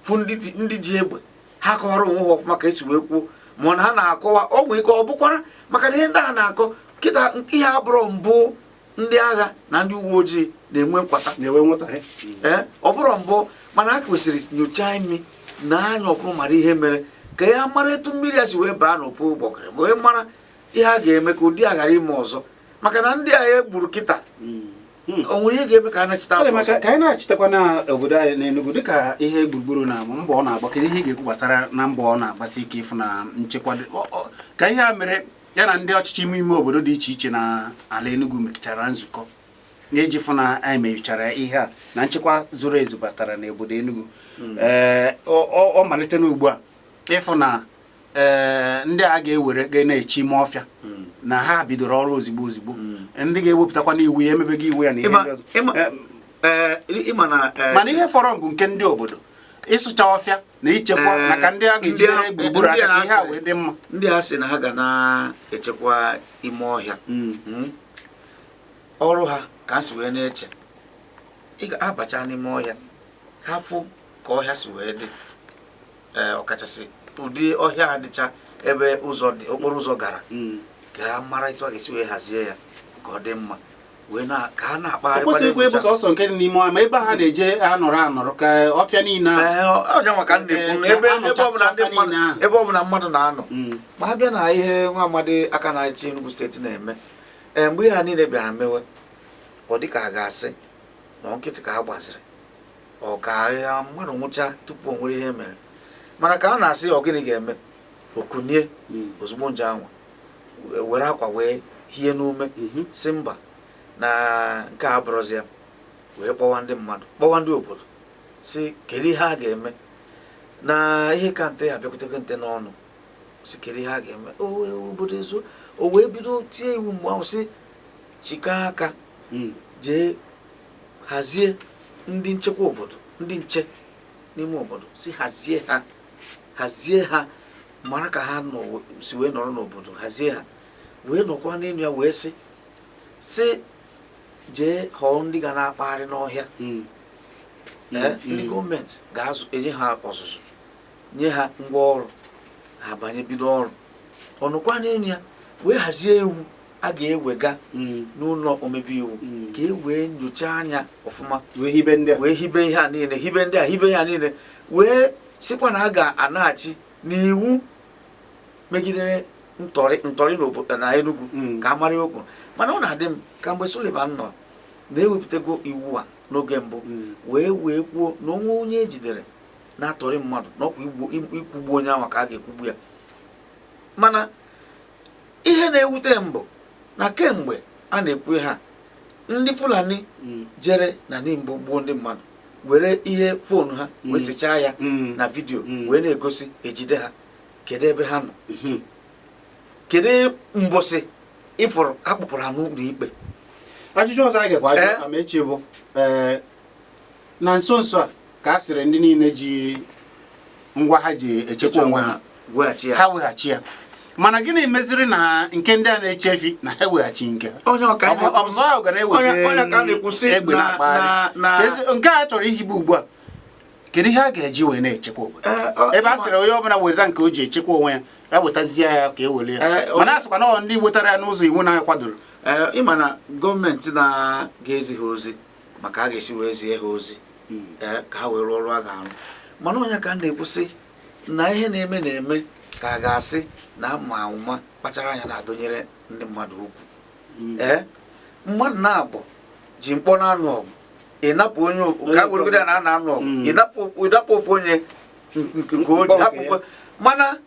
fụ ndị ji egbe ha kọwara onwe ha ọfụma ka esi wee kwuo, ma na ha na-akọwa ọ nwee ike ọ bụkwara maka na ihe ndị a na-akọ kịta, ihe abụrụ mbụ ndị agha na ndị uwe ojii na-enwe nkwata Na-enwe nghọtahie. Ee, ọ bụrụ mbụ, mana a kwesịrị nyochaa imi. Na anya ọfụma mara ihe mere, ka ya mara etu mmiri a si wee baa n'opu ụgbọgịrị, wee mara ihe a ga-eme ka ụdị a ghara ime ọzọ, maka na ndị a e gburu kịta, o nwere ihe ga-eme ka a nachite Ọ dị afọ maka ọzọ. Ka anyị na-achitekwa na obodo anyị n'Enugu, dịka ihe gburugburu na mbọ ọ na-agba, kedu ihe ị ga-ekwu gbasara na mbọ ọ na-agbasi ike ịfụ na nchekwa ka ihe a mere ya na ndị ọchịchị ime ime obodo dị iche iche na ala Enugu mechara nzukọ na-eji fụ na anyị mechara ihe a na nchekwa zuru ezu batara n'obodo Enugu? Ee, ọ malite n'ugbu a ịfụ na ee, ndị a ga-ewere ga na-eche ime ọfịa na ha bidoro ọrụ ozigbo ozigbo, ndị ga-ewepụtakwa n'iwu ya emebeghị iwu ya na ihe ndị ọzọ. Ee, ịma na Mana ihe fọrọ bụ nke ndị obodo ịsụcha ọfịa na ichekwa Ee, na ka ndị a ga-ejidere gburugburu ndị aka ka a ihe a wee dị mma. Ndị a sị na ha ga na-echekwa ime ọhịa, ọrụ ha ka ha si wee na-eche, ị ga-abacha n'ime ọhịa, ha fụ ka ọhịa si wee dị, ee, ọkachasị ụdị ọhịa a dịcha ebe ụzọ dị, okporo ụzọ gara, ka ha mara etu a ga-esi wee hazie ya ka ọ dị mma, wee na ka ha na-akpagharị. O kwesịghịkwa ịbụ sọsọ nke dị n'ime ọhịa, ma ebe ha na-eje anọrọ anọrọ ka ọfịa niile ahụ. Ee, ọ maka m na-ekwu na Ee, ebe ka ebe ọbụla ndị anọchasị mmadụ ọfịa niile ahụ. Ebe ọbụla mmadụ na-anọ. Ma a bịa na ihe nwa amadi aka na-achị Enugu steeti na-eme, ee, mgbe ihe ha niile bịara mewe, ọ dị ka a ga-asị na ọ nkịtị ka ha gbaziri, ọ ka ya mmadụ nwụcha tupu o nwere ihe mere. Mana ka a na-asị ọ gịnị ga-eme, okunie ozugbo nje anwa were akwa wee hie n'ume, si mba, na nke a abụrụzi ya, wee kpọwa ndị mmadụ, kpọwa ndị obodo, si kedu ihe a ga-eme na ihe ka nte abịakwutekwe nte n'ọnụ, si kedu ihe a ga-eme. O wee obodo ezo, o wee bido tie iwu mgbe ahụ, si chịkọọ aka, jee hazie ndị nchekwa obodo, ndị nche n'ime obodo, si hazie ha, hazie ha, mara ka ha nọ si wee nọrọ n'obodo, hazie ha wee nọkwa n'elu ya, wee sị jee họọ ndị ga na-akpagharị n'ọhịa. Ee, ndị gọọmenti ga-azụ, enye ha ọzụzụ, nye ha ngwa ọrụ, ha banye bido ọrụ. Ọnụkwa n'elu ya wee hazie iwu a ga-ewega n'ụlọ omebe iwu ka e wee nyochaa anya ọfụma wee hibe ndị a. Wee hibe ihe a niile, hibe ndị a, hibe ihe a niile, wee sịkwa na a ga-anaghachi n'iwu megidere ntọrị, ntọrị n'obodo na Enugu, ka a mara okwu. Mana ọ na-adị m ka mgbe Sullivan nọ na-ewepụtago iwu a n'oge mbụ, wee wee kwuo na onwe onye ejidere na-atọrị mmadụ na ọkwa ikwugbu onye ahụ ka a ga-ekwugbu ya. Mana ihe na-ewute m bụ na kemgbe a na-ekwu ha, ndị Fulani jere na Nimbo gbuo ndị mmadụ, were ihe phone ha wee sechaa ya na video wee na-egosi ejide ha, kedu ebe ha nọ? Kedu mbọsị ịfụrụ akpụpụrụ ha n'ụlọ ikpe? Ajụjụ ọzọ anyị gakwa ajụ Amaechi bụ, ee, na nso nso a ka a sịrị ndị niile ji ngwa ha ji echekwa onwe ha weghachi ya. Ha weghachi ya, mana gịnị meziri na nke ndị a na-eche efi na ha eweghachi nke ha? Onye ọka Ọ bụ sọ ya gara ewezi onye ka a na-ekwu sị egbe na-akpagharị. Nke a chọrọ ihibe ugbu a, kedu ihe a ga-eji wee na-echekwa obodo? Ebe a sịrị onye ọbụla weta nke o ji echekwa onwe ya, ya wetazie ya ka e were ya, mana a sịkwa na ọ ndị wetara ya n'ụzọ iwu na-akwadoro. Ee, ịma na gọọmenti na-ga-ezi ha ozi maka a ga-esi wee zie ha ozi, ee, ka ha wee rụọ ọrụ a ga-arụ. Mana onye ka m na-ekwu sị na ihe na-eme na-eme ka a ga-asị na ama ụma kpachara anya na-adọnyere ndị mmadụ ukwu. Ee, mmadụ na-abụ ji mkpọ na-anụ ọgụ, ịnapụ onye ka a weregodo ya na a na-anụ ọgụ, ịnapụ ofu onye nke o ji mkpọ nke hapụkwa. Mana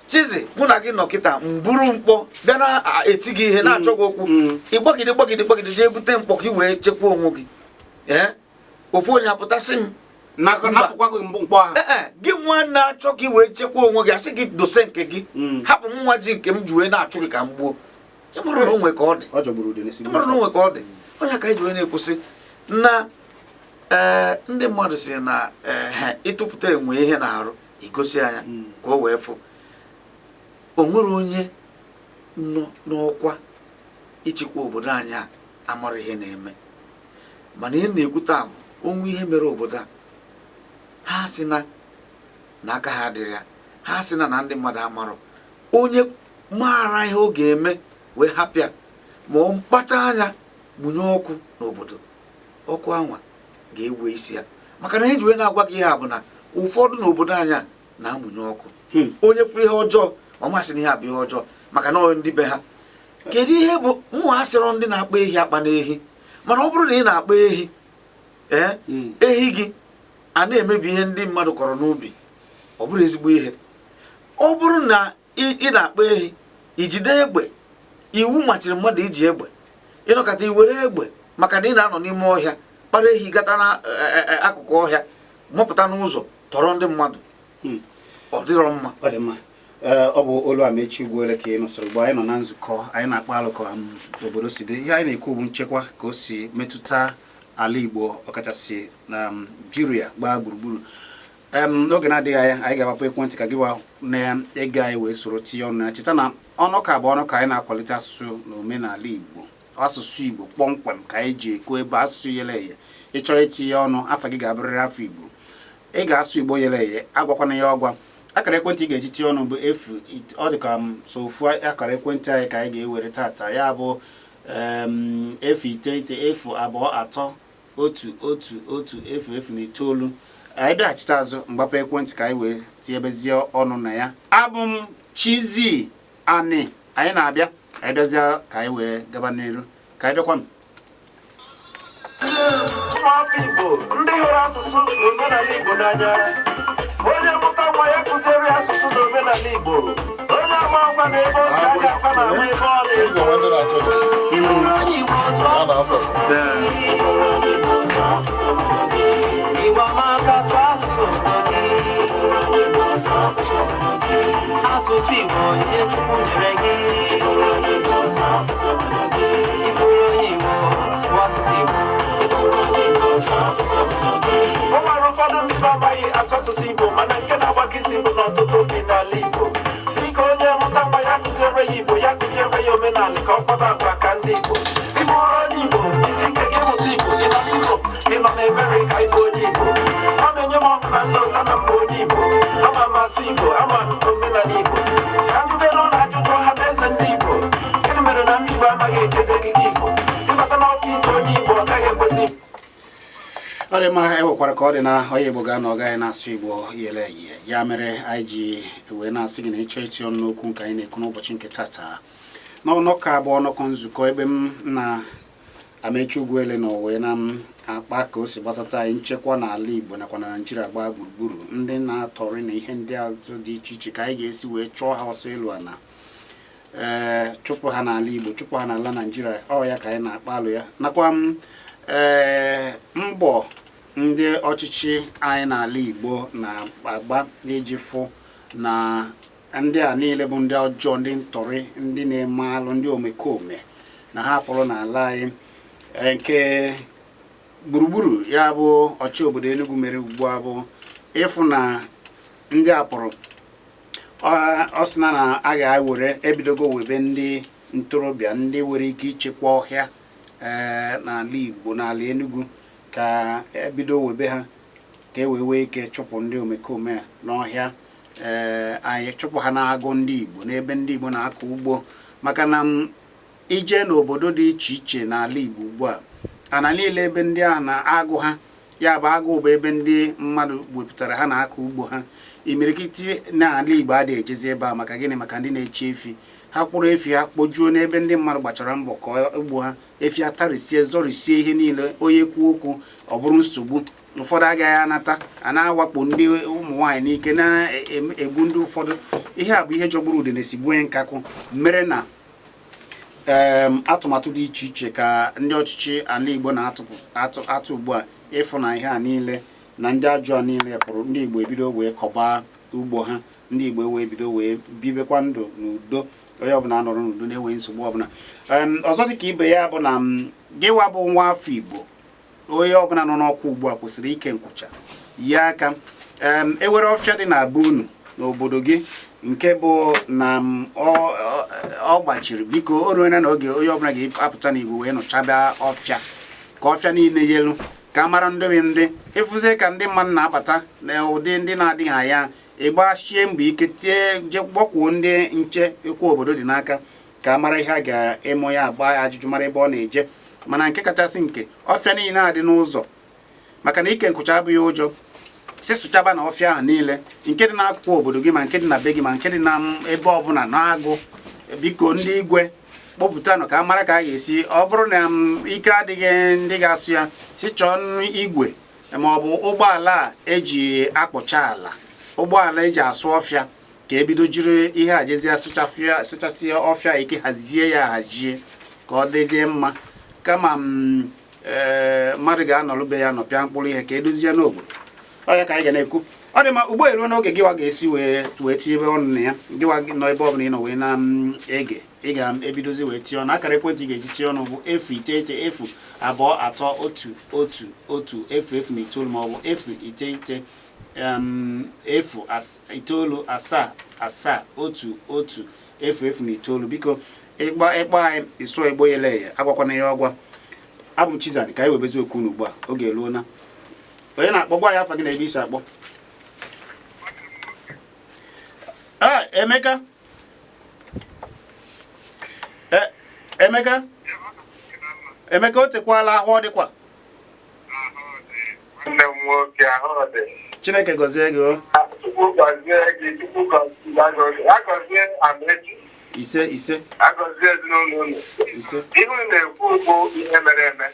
Chizi, mụ na gị nọ kịta, mburu mkpọ bịa na-eti gị ihe, na-achọ gị okwu, ịgbagide gbagide gbagide jee bute mkpọ ka ị wee chekwaa onwe gị. Ee, ofu onye apụtasị m Mba. Napụkwa gị mbụ mkpọ ahụ. Ee, gị nwa na-achọ ka ị wee chekwaa onwe gị, asị gị dose nke gị, hapụ m nwa ji nke m ji wee na-achụ gị ka m gbuo. Ịmụrụ na onwe ka ọ dị. Ọ jọgburu ude n'isi. Ịmụrụ na onwe ka ọ dị. Onye ka eji wee na-ekwusị na ee, ndị mmadụ si na ee, ịtụpụta enwe ihe na-arụ igosi anya ka o wee fụ o nwere onye nọ n'ọkwa ịchịkwa obodo anyị a amara ihe na-eme. Mana ihe na-ekwu taa bụ onwe ihe mere obodo a, ha sị na na aka ha adịrị ya, ha sị na na ndị mmadụ amarọ. Onye maara ihe ọ ga-eme wee hapịa ma ọ mkpacha anya mụnye ọkụ n'obodo, ọkụ anwa ga-ewe isi ya. Maka na ihe ji wee na-agwa gị ihe a bụ na Ụfọdụ n'obodo anyị a na-amụnye ọkụ. Onye fụ ihe ọjọọ, ọ masị na ihe a bụ ihe ọjọọ maka na ọ ndị be ha. Kedu ihe bụ mụ asịrọ ndị na-akpa ehi akpa n'ehi, mana ọ bụrụ na ị na-akpa ehi, ee, ehi gị a na-emebi ihe ndị mmadụ kọrọ n'ubi, ọ bụrụ ezigbo ihe. Ọ bụrụ na ị na-akpa ehi, ijide egbe, iwu machiri mmadụ iji egbe, ịnọkọta iwere egbe maka na ị na-anọ n'ime ọhịa kpara ehi, gata na akụkụ ọhịa, mapụta n'ụzọ tọrọ ndị mmadụ, ọ dịrọ mma. Ọ dị mma. Ee, ọ bụ olu Amechi Ugwuele ka ị nụsịrị ugbu. Anyị nọ na nzukọ anyị na-akpa alụ ka obodo si dị. Ihe anyị na-ekwu bụ nchekwa, ka o si metụta ala Igbo, ọkachasị na Naijiria gbaa gburugburu. N'oge na-adịghị anya, anyị ga-agbapụ ekwentị ka gị gwa na-ege anyị wee soro tinye ọnụ ya. Cheta na ọnụ ka bụ ọnụ ka anyị na-akwalite asụsụ na omenala Igbo, asụsụ Igbo kpọmkwem ka anyị ji ekwu ebe asụsụ yele eye. Ịchọọ itinye ọnụ, afa gị ga-abụrịrị afọ Igbo, ị ga-asụ Igbo yele eye, agwakwana ya ọgwa. Akara ekwentị ị ga-eji tinye ọnụ bụ 0, ọ dị ka m so ofu akara ekwentị anyị ka anyị ga-ewere tata, ya bụ 0 9 0 2 3 1 1 1 0 0 na 9. Anyị bịaghachite azụ mgbapụ ekwentị ka anyị wee tinyebezie ọnụ na ya. Abụ m Chizzy Ani. Anyị na-abịa, anyị bịazie ka anyị wee gaba n'iru, ka anyị bịakwanụ. Ụmụafọ Igbo, ndị hụrụ asụsụ na omenala Igbo n'anya, onye mụta nwa ya, kụziere ya asụsụ na omenala Igbo. Onye ama agwa na ebe o si aga akwa na ama ebe ọ na-eto. Ịbụrụ onye Igbo, sụọ asụsụ obodo gị. Ịbụrụ onye Igbo, sụọ asụsụ obodo gị. Igbo amaka, sụọ asụsụ obodo gị. Ịbụrụ onye Igbo, sụọ asụsụ obodo gị. Asụsụ Igbo, ihe Chukwu nyere gị. Ịbụrụ onye Igbo, sụọ asụsụ obodo gị. Ịbụrụ onye Igbo, sụọ asụsụ Igbo. Ịbụrụ onye Igbo, sụọ asụsụ obodo gị. O nwere ụfọdụ ndị be amaghị asụ asụsụ Igbo, mana nke na-agbaka isi bụ na ọtụtụ bi n'ala Igbo. Biko, onye mụta nwa ya, kụziere ya Igbo, ya kụziere ya omenala ka ọ kpaba agwa ka ndị Igbo. Ịbụrụ onye Igbo, jizi ike gị mụta Igbo. Ị nọ n'Europe, ị nọ n'Amerika, ịbụ onye Igbo. Ọ na-enye m ọṅụ na nna ụta na mba onye Igbo. Ama m asụ Igbo, ama m omenala Igbo. Ka njugere ụlọ ajụjụ ọha na eze ndị Igbo: gịnị mere na ndị Igbo anaghị ekezi ekike Igbo? Ịbata n'ọfịs onye Igbo, ọ gaghị ekwesị. Ọ dị mma. E nwekwara ka ọ dị na onye Igbo ga-anọ, ọ gaghị na-asụ Igbo yele eye. Ya mere anyị ji wee na-asị gị na ịchọ itinye ọnụ n'okwu nke anyị na-ekwu n'ụbọchị nke tata n'ọnọkọ abụọ, ọnọkọ nzukọ ebe m na Amechi Ugwuele nọ wee na m akpa ka o si gbasata anyị nchekwa n'ala Igbo nakwa na Naijiria gbaa gburugburu, ndị na-atọrị na ihe ndị ọzọ dị iche iche, ka anyị ga-esi wee chụọ ha ọsọ elu ala, ee, chụpụ ha n'ala Igbo, chụpụ ha n'ala Naijiria. Ọ ya ka anyị na-akpa alụ ya, nakwa m ee mbọ ndị ọchịchị anyị n'ala Igbo na-agba iji fụ na ndị a niile bụ ndị ọjọọ, ndị ntọrị, ndị na-eme alụ, ndị omekome na ha pụrụ n'ala anyị. Nke gburugburu ya bụ ọchị obodo Enugu mere ugbu a bụ ịfụ na ndị a pụrụ. Ọ sị na a ga-ewere ebidogo webe ndị ntorobịa, ndị nwere ike ichekwa ọhịa ee n'ala Igbo, n'ala Enugu, ka ebido webe ha ka e wee nwee ike chụpụ ndị omekome a n'ọhịa ee anyị, chụpụ ha n'agụ ndị Igbo, n'ebe ndị Igbo na-akọ ugbo. Maka na m ije n'obodo dị iche iche n'ala Igbo ugbu a, ana niile ebe ndị ahụ na-agụ ha, ya bụ agụụ bụ ebe ndị mmadụ wepụtara ha na-akọ ugbo ha, imirikiti n'ala Igbo adịghị ejezi ebe a. Maka gịnị? Maka ndị na-echi efi ha, kpụrụ efi ha kpojuo n'ebe ndị mmadụ gbachara mbọ kọọ ugbo ha, efi atarisie, zọrisie ihe niile. Onye kwuo okwu, ọ bụrụ nsogbu. Ụfọdụ agaghị anata, a na-awakpo ndị ụmụ nwaanyị n'ike, na-egbu ndị ụfọdụ. Ihe a bụ ihe jọgburu udene si gbuo nkakwụ, mere na atụmatụ dị iche iche ka ndị ọchịchị ala Igbo na-atụ atụ ugbu a ịfụ na ihe a niile na ndị ajọ a niile pụrụ, ndị Igbo ebido wee kọba ugbo ha, ndị Igbo wee bido wee bibekwa ndụ n'udo, onye ọbụla nọrọ n'udo na-enweghị nsogbu ọbụla. Ọzọ dịka ibe ya bụ na gịwa bụ nwa afọ Igbo, onye ọbụla nọ n'ọkwa ugbu a kwesịrị ike nkwụcha yi aka ewere ọfịa dị na be unu n'obodo gị nke bụ na ọ gbachiri. Biko, o ruola na oge onye ọbụla ga-apụta n'igwe wee nụchaba ọfịa, ka ọfịa niile yelu, ka a mara ndị bụ ndị ịfụzie ka ndị mmadụ na-abata na ụdị ndị na-adịghị anya. Ịgbachie mbọ ike, tie je gbakwuo ndị nche ekwu obodo dị n'aka, ka a mara ihe a ga-eme ya, agba ya ajụjụ, mara ebe ọ na-eje. Mana nke kachasị nke, ọfịa niile adị n'ụzọ, maka na ike nkwụcha abụghị ụjọ. Si sụchaba na ọfịa ahụ niile, nke dị n'akụkụ obodo gị, ma nke dị na be gị, ma nke dị na ebe ọbụla na-agụ. Biko, ndị igwe, kpọpụtanụ ka a mara ka a ga-esi. Ọ bụrụ na ike adịghị ndị ga-asụ ya, si chọọ igwe ma ọ bụ ụgbọala a eji akpọcha ala, ụgbọala eji asụ ọfịa, ka ebido jiri ihe a jezie sụchasịa ọfịa ike, hazie ya, ahazie ka ọ dịzie mma, kama m ee mmadụ ga-anọrọ be ya nọpịa mkpụrụ ihe ka edozie n'obodo. Ọ ya ka anyị ga na-ekwu. Ọ dị mma. Ugbo eruo n'oge gịwa ga-esi wee tinye ebe ọnụ na ya. Gịwa nọ ebe ọbụla ị nọ wee na-ege, ị ga-ebidozi wee tinye ọnụ. Akara ekwentị ị ga-eji tinye ọnụ bụ 09023111009, ma ọ bụ 09097771109. Biko, ịkpọ anyị, ịsụọ Igbo yele eye, agwakwana ya ọgwa. Abụ m Chizani. Ka anyị webezi okwu unu ugbu a. Oge eruona. Onye na-akpọ, gwa ya afa gị na ebe isi akpọ. Ee, Emeka. Ee, Emeka, Emeka, o tekwala ahụ. Ọ dịkwa. Nwanne m nwoke, ahụ dị. Chineke gọzie gị o. Chukwu gọzie gị, Chukwu gọzie, agọzie Amaechi. Ise, ise. Agọzie ezinụlọ unu. Ise. Ihe unu na-ekwu bụ ihe mere eme.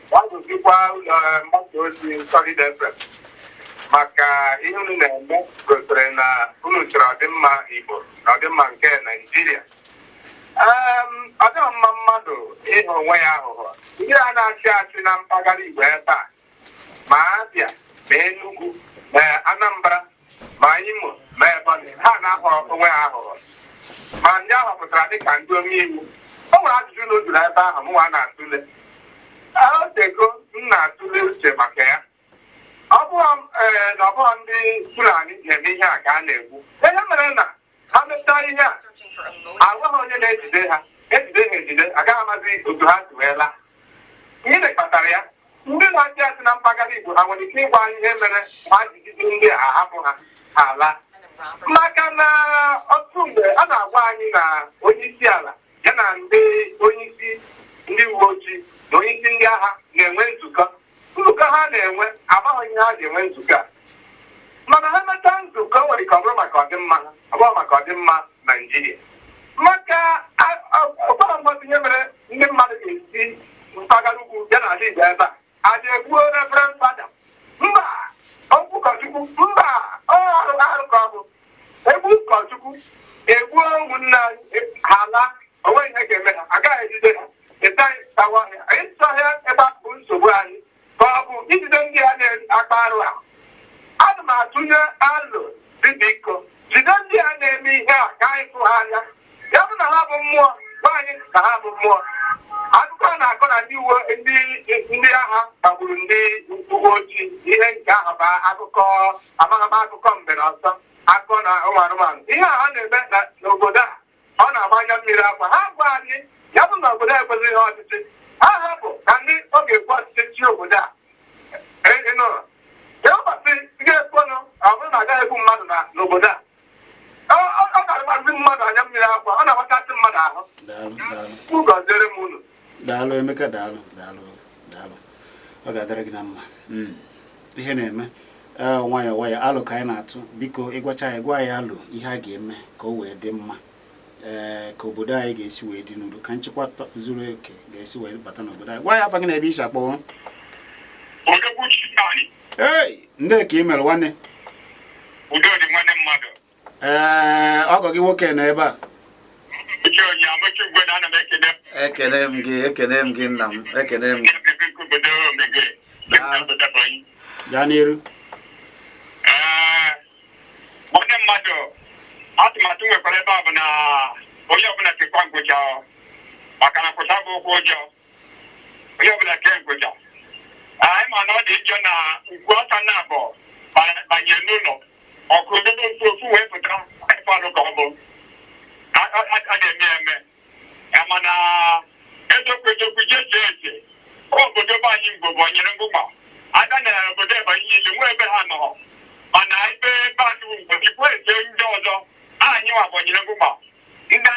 Gbagozikwa ụlọ mgbasa ozi Solid FM maka ihe unu na-eme gosiri na unu chọrọ ọdịmma Igbo na ọdịmma nke Naijiria. Ọ dịghị mma mmadụ ịhụ onwe ya aghụghọ. Ndị a na-achị achị na mpaghara Igbo ebe a, ma Abịa, ma Enugu, ma Anambra, ma Imo, ma Ebonyi, ha na-aghọ onwe ha aghụghọ, ma ndị ahụ pụtara dịka ndị omeiwu. O nwere ajụjụ na ojuru ebe ahụ mụnwa na-atụle otego m na-atụle uche maka ya. Ọ bụghị ee na ọ bụghị ndị Fulani ga-eme ihe a ka a na-ekwu. Ihe mere na ha mechaa ihe a, agwaghị onye na-ejide ha, ejide ha ejide, agaghị amazi otu ha si wee laa. Gịnị kpatara ya? Ndị na-achị achị na mpaghara Igbo, ha nwere ike ịgwa anyị ihe mere ha ji jide ndị a, ahapụ ha, ha laa? Maka na ọtụtụ mgbe a na-agwa anyị na onye isi ala ya na ndị onye isi ndị uwe ojii na onye isi ndị agha na-enwe nzukọ. Nzukọ ha na-enwe, amaghị ihe ha ji enwe nzukọ a, mana ha mechaa nzukọ, nwere ike ọ bụrụ maka ọdịmma ha, ọ bụrụ maka ọdịmma Naijiria. Maka ọgbara mmadụ, ihe mere ndị mmadụ ga-esi mpaghara ugwu bịa n'ala Igbo ebe a a egbuo reverend father, mba, okwu ụkọchukwu, mba, ọ arụ arụ ka ọ bụ egbu ụkọchukwu, egbuo ụmụnne anyị, ha laa, onwe ihe ga-eme ha, agaghị ejide ha. Ịta tawa ọhịa, ịsụ ọhịa ebe a bụ nsogbu anyị, ka ọ bụ ijide ndị a na-akpa arụ a. Ana m atụnye alụ dị, biko, jide ndị a na-eme ihe a ka anyị fụ ha anya. Ya bụ na ha bụ mmụọ, gwa anyị na ha bụ mmụọ. Akụkọ a na-akọ na ndị uwe ndị agha gbagburu ndị uwe ojii, ihe nke ahụ bụ akụkọ amaghị m, akụkọ mbe na ọsọ, akụkọ na ụmụ anụmanụ. Ihe a ha na-eme n'obodo a, ọ na-agba anya mmiri akwa. Ha gwa anyị ya bụ na obodo a ekwesịghị ihe ọchịchị ha hapụ ka ndị ọ ga-ekwu ọchịchị chi obodo a. Ị nụrụ ya ụbọchị ga-ekwenụ, ọ bụrụ na agaghị egbu mmadụ n'obodo a, ọ na-agbazi mmadụ anya mmiri akwa, ọ na-agbachasị mmadụ ahụ. Daalụ, daalụ. Chukwu gọziere m unu. Daalụ, Emeka, daalụ, daalụ, daalụ. Ọ ga-adịrị gị na mma. Ihe na-eme ee, nwayọọ nwayọọ. Alụ ka anyị na-atụ. Biko, ịgwacha anyị, gwa anyị alụ ihe a ga-eme ka o wee dị mma, ee, ka obodo anyị ga-esi wee dị n'udo, ka nchekwa zuru oke ga-esi wee bata n'obodo anyị. Gwa ya afa gị na ebe isi akpọ. Odogwu Chitani. Ei, ndị ka ị mere, nwanne? Udo dị, nwanne mmadụ. Ee, ọgọ gị nwoke nọ ebe a. Uche onye Amechi Ugwe na ana m ekele. Ekele m gị, ekele m gị, nna m, ekele m gị. Ndị nke obodo megere obodo Ebonyi. Gaa n'iru. Ee, nwanne mmadụ, atụmatụ nwekwara ebe a bụ na onye ọbụla kekwa nkwụcha, maka na nkwụcha bụ ụkwụ ụjọ. Onye ọbụla kee nkwụcha. Anyị ma na ọ dị njọ na nkwu aka na abụọ banyere n'ụlọ ọkụ ofu ofu wee pụta ịfụ alụ ka ọ bụ a na-eme eme ya, mana eziokwu eziokwu, jee chee eche, obodo be anyị Ngwo bụ onyere ngwụgba aga na obodo Ebonyi niile nwee ebe ha nọ, mana ebe ebe a bụ Ngwo chukwu ese ndị ọzọ anyị nwa bụ onyere ngwụgba ndị nta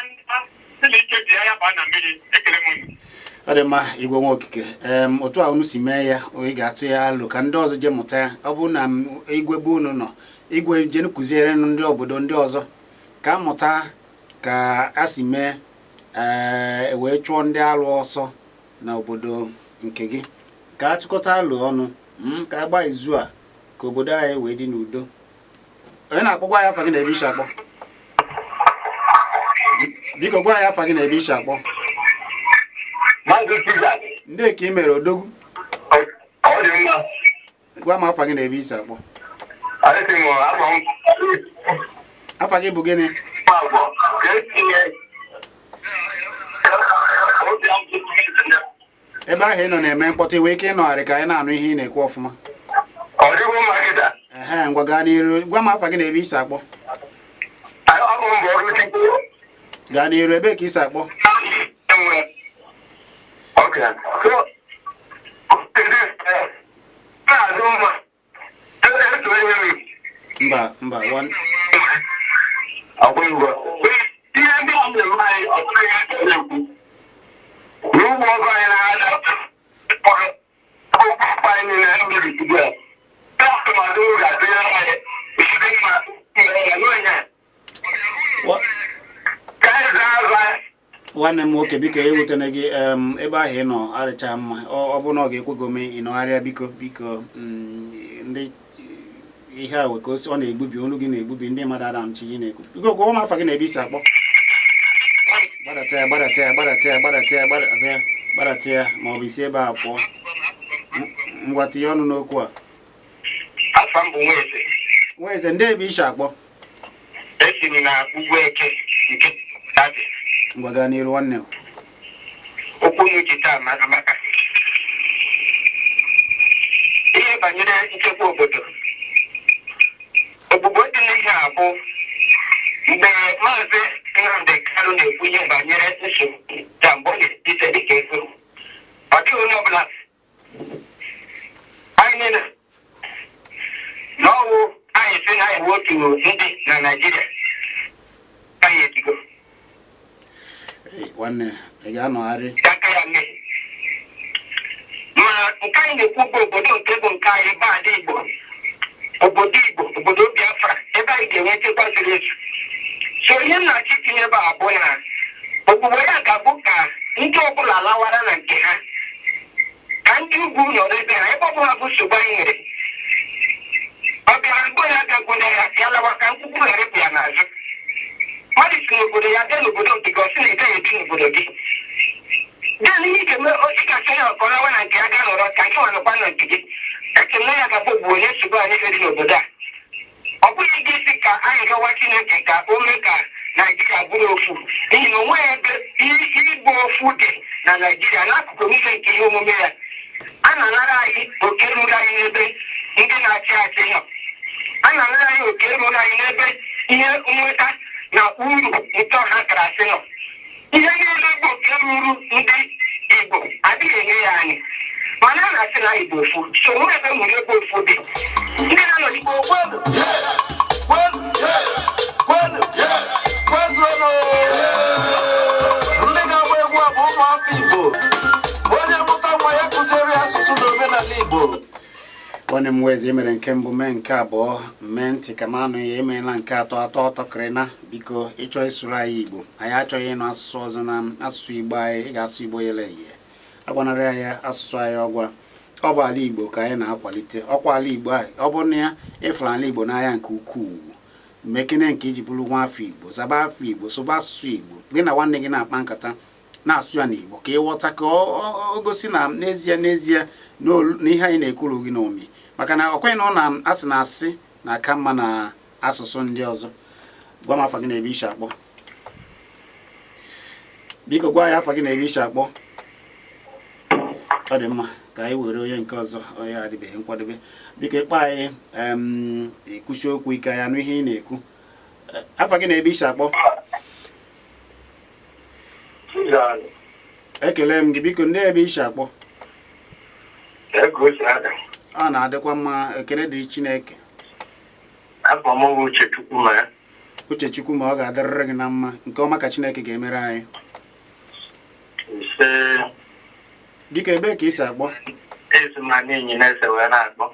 si na ike ji ya ya baa na mmiri. Ekele m unu. Ọ dị mma, Igwe Nwa Okike. Otu a unu si mee ya, ị ga-atụ ya alụ ka ndị ọzọ jee mụta ya. Ọ bụrụ na igwe bụ unu nọ, igwe jee kụziere ndị obodo ndị ọzọ ka mụta ka a si mee, ee, wee chụọ ndị alụ ọsọ na obodo nke gị, ka a tụkọta alụ ọnụ, ka a gbaa izu a ka obodo anyị wee dị n'udo. Onye na-akpọ, gwa ya afa gị na ebe isi akpọ. Biko, gwa ya afa gị na ebe isi akpọ. Maazị Pizza. Ndị ka ị mere, odogwu? Ọ dị mma. Gwa m afa gị na ebe isi akpọ. Adịghị m afọ m. Afa gị bụ gịnị? Agwọ ka etinye obi. Ebe ahụ ị nọ na-eme mkpọtụ. Iwe ike ịnọgharị ka anyị na-anụ ihe ị na-ekwu ọfụma. Ọ dịghị mma kịta. Ehe, ngwa, gaa n'iru. Gwa m afa gị na ebe isi akpọ. Ọ bụ mbọ ọrụ Chukwu. Gaa n'iru, ebe ka isi akpọ? Enwe. Okay. So, na-adị mma. Etu ihe m. Mba, mba, Ọgwa ngwa. Ihe ndị a na-eme anyị, ọ bụrụ ihe a na-ekwu. N'ugbo ọgụ anyị na-ada, akwụkwọ anyị niile emebisigo ya. Ndị atụmatụ ga-atụnyere anyị isi mma mere ya n'onye. Ka anyị zaa azụ anyị. Nwanne m nwoke, biko, ewutena gị. Ebe ahụ ị nọ adịcha mma. Ọ bụrụ na ọ ga-ekwe gị ome ịnọgharịa, biko, biko. Ndị ihe a wee ka ọ na-egbubi olu gị, na-egbubi ndị mmadụ ada amchi ihe na-ekwu. Biko, gwa m afa gị na ebe isi akpọ. Gbadata ya, gbadata ya, gbadata ya, gbadata ya, gbadata ya, gbadata ya, ma ọ bụ isi ebe a pụọ. Ngwa, tinye ọnụ n'okwu a. Afa m bụ Nweze. Nweze, ndị ebe isi akpọ? Esi m na Ugwu Eke nke Abịa. Ngwa, gaa n'iru, nwanne m. Okwu unu ji taa maka ihe banyere nchekwa obodo, ogbugbo dị n'ihe a bụ mgbe Maazị Nnamdị Kanụ na-ekwu ihe banyere nsogbu ta mgbe ọ na-etite dịka ego, ọ dịghị onye ọbụla anyị niile na ọwụ anyị si na anyị bụ otu ndị na Naịjirịa, anyị etigo. Ee, nwanne, ị ga-anọgharị. Aka ya mee ma nke anyị na-ekwu bụ obodo nke bụ nke anyị bụ ala Igbo, obodo Igbo, obodo Biafra, ebe anyị ga-enwe nchekwa zuru ezu. So ihe m na-achọ itinye ebe a bụ na ogbugbo ya ga-abụ ka ndị ọbụla lawara na nke ha, ka ndị ugwu nọrọ ebe ha, ebe ọbụla bụ nsogbu anyị nwere. Ọ bịara mgbe ya gagwune ya, ya lawa ka nkwukwu ghara ịpụ ya n'azụ. Mmadụ si n'obodo ya bịa n'obodo nke gị, ọ sị na ị gaghị ebi n'obodo gị. Then ihe ị ga-eme, ị ga-achọ ya ka ọ lawa na nke ya gaa nọrọ, ka nke nwa nọkwa na nke gị. Eche m na ya ga-abụ ogbu onye nsogbu anyị dị n'obodo a. Ọ bụghị gị si ka anyị gawa Chineke ka o mee ka Naijiria bụrụ ofu, n'ihi na onweghị ebe ịbụ ofu dị na Naijiria. N'akụkụ niile nke ihe omume ya, a na-anara anyị oke ruru anyị n'ebe ndị na-achị achị nọ, a na-anara anyị oke ruru anyị n'ebe ihe nweta na uru nke ọha karasị nọ. Ihe niile bụ oke ruru ndị Igbo adịghị enye ya anyị, mana a na-asị na anyị bụ ofu. So nwe ebe nwere ebe ofu dị ndị na-anọchite. Igbo kwenu, kwenu, kwenu, kwezuonụ! Ndị ga-agba egwu a bụ ụmụafọ Igbo. Onye mụta nwa ya, kụziere ya asụsụ na omenala Igbo. Nwanne m Nweze, emere nke mbụ, mee nke abụọ, mee ntị ka m anụ ya. Emeela nke atọ, atọ ọtọkịrịna. Biko, ịchọ ịsụrụ anyị Igbo, anyị achọghị ịnụ asụsụ ọzọ na asụsụ Igbo anyị. Ị ga-asụ Igbo yele eye, agbanarị anyị asụsụ anyị. Ọgwa ọ bụ ala Igbo ka anyị na-akwalite, ọkwa ala Igbo ahụ. Ọ bụrụ na ya ịfụrụ ala Igbo n'anya nke ukwuu, mekene nke iji bụrụ nwa afọ Igbo, zaba afọ Igbo, sụba asụsụ Igbo. Gị na nwanne gị na-akpa nkata, na-asụ ya n'Igbo ka ịghọta, ka o gosi na n'ezie n'ezie na ihe anyị na-ekwuru gị n'omi, maka na ọkweghị na ọ na-asị na asị na-aka mma na asụsụ ndị ọzọ. Gwa m afa gị na ebe isi akpọ. Biko, gwa ya afa gị na ebe isi akpọ. Ọ dị mma, ka anyị were onye nke ọzọ, onye adịbeghị nkwadobe. Biko, ịkpọ anyị, ekwuchi okwu ike ya nụ ihe ị na-ekwu. Afa gị na ebe isi akpọ? Ekele m gị. Biko, ndị ebe isi akpọ? Ọ na-adịkwa mma, ekele dịrị Chineke. Afọ m bụ Uchechukwu ma ya. Uchechukwu, ma ọ ga-adịrịrị gị na mma. Nke ọma ka Chineke ga-emere anyị. Ise. Biko, ebee ka i si akpọ? Esi m na n'inyi na-ese wee na-akpọ.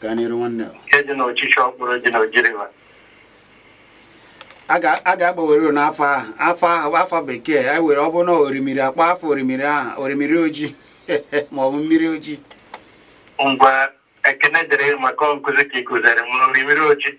Gaa n'iru, nwanne o. Nke dị n'ochichi ọkpụrụ dị n'Oji River. A ga-agbawere n'afọ ahụ, afọ ahụ, afọ bekee e were, ọ bụrụ na orimiri akpọ afọ orimiri ahụ, orimiri ojii ma ọ bụ mmiri ojii. Ngwa, ekene dịrị maka nkụzi ka ị kụziri m n'orimiri ojii.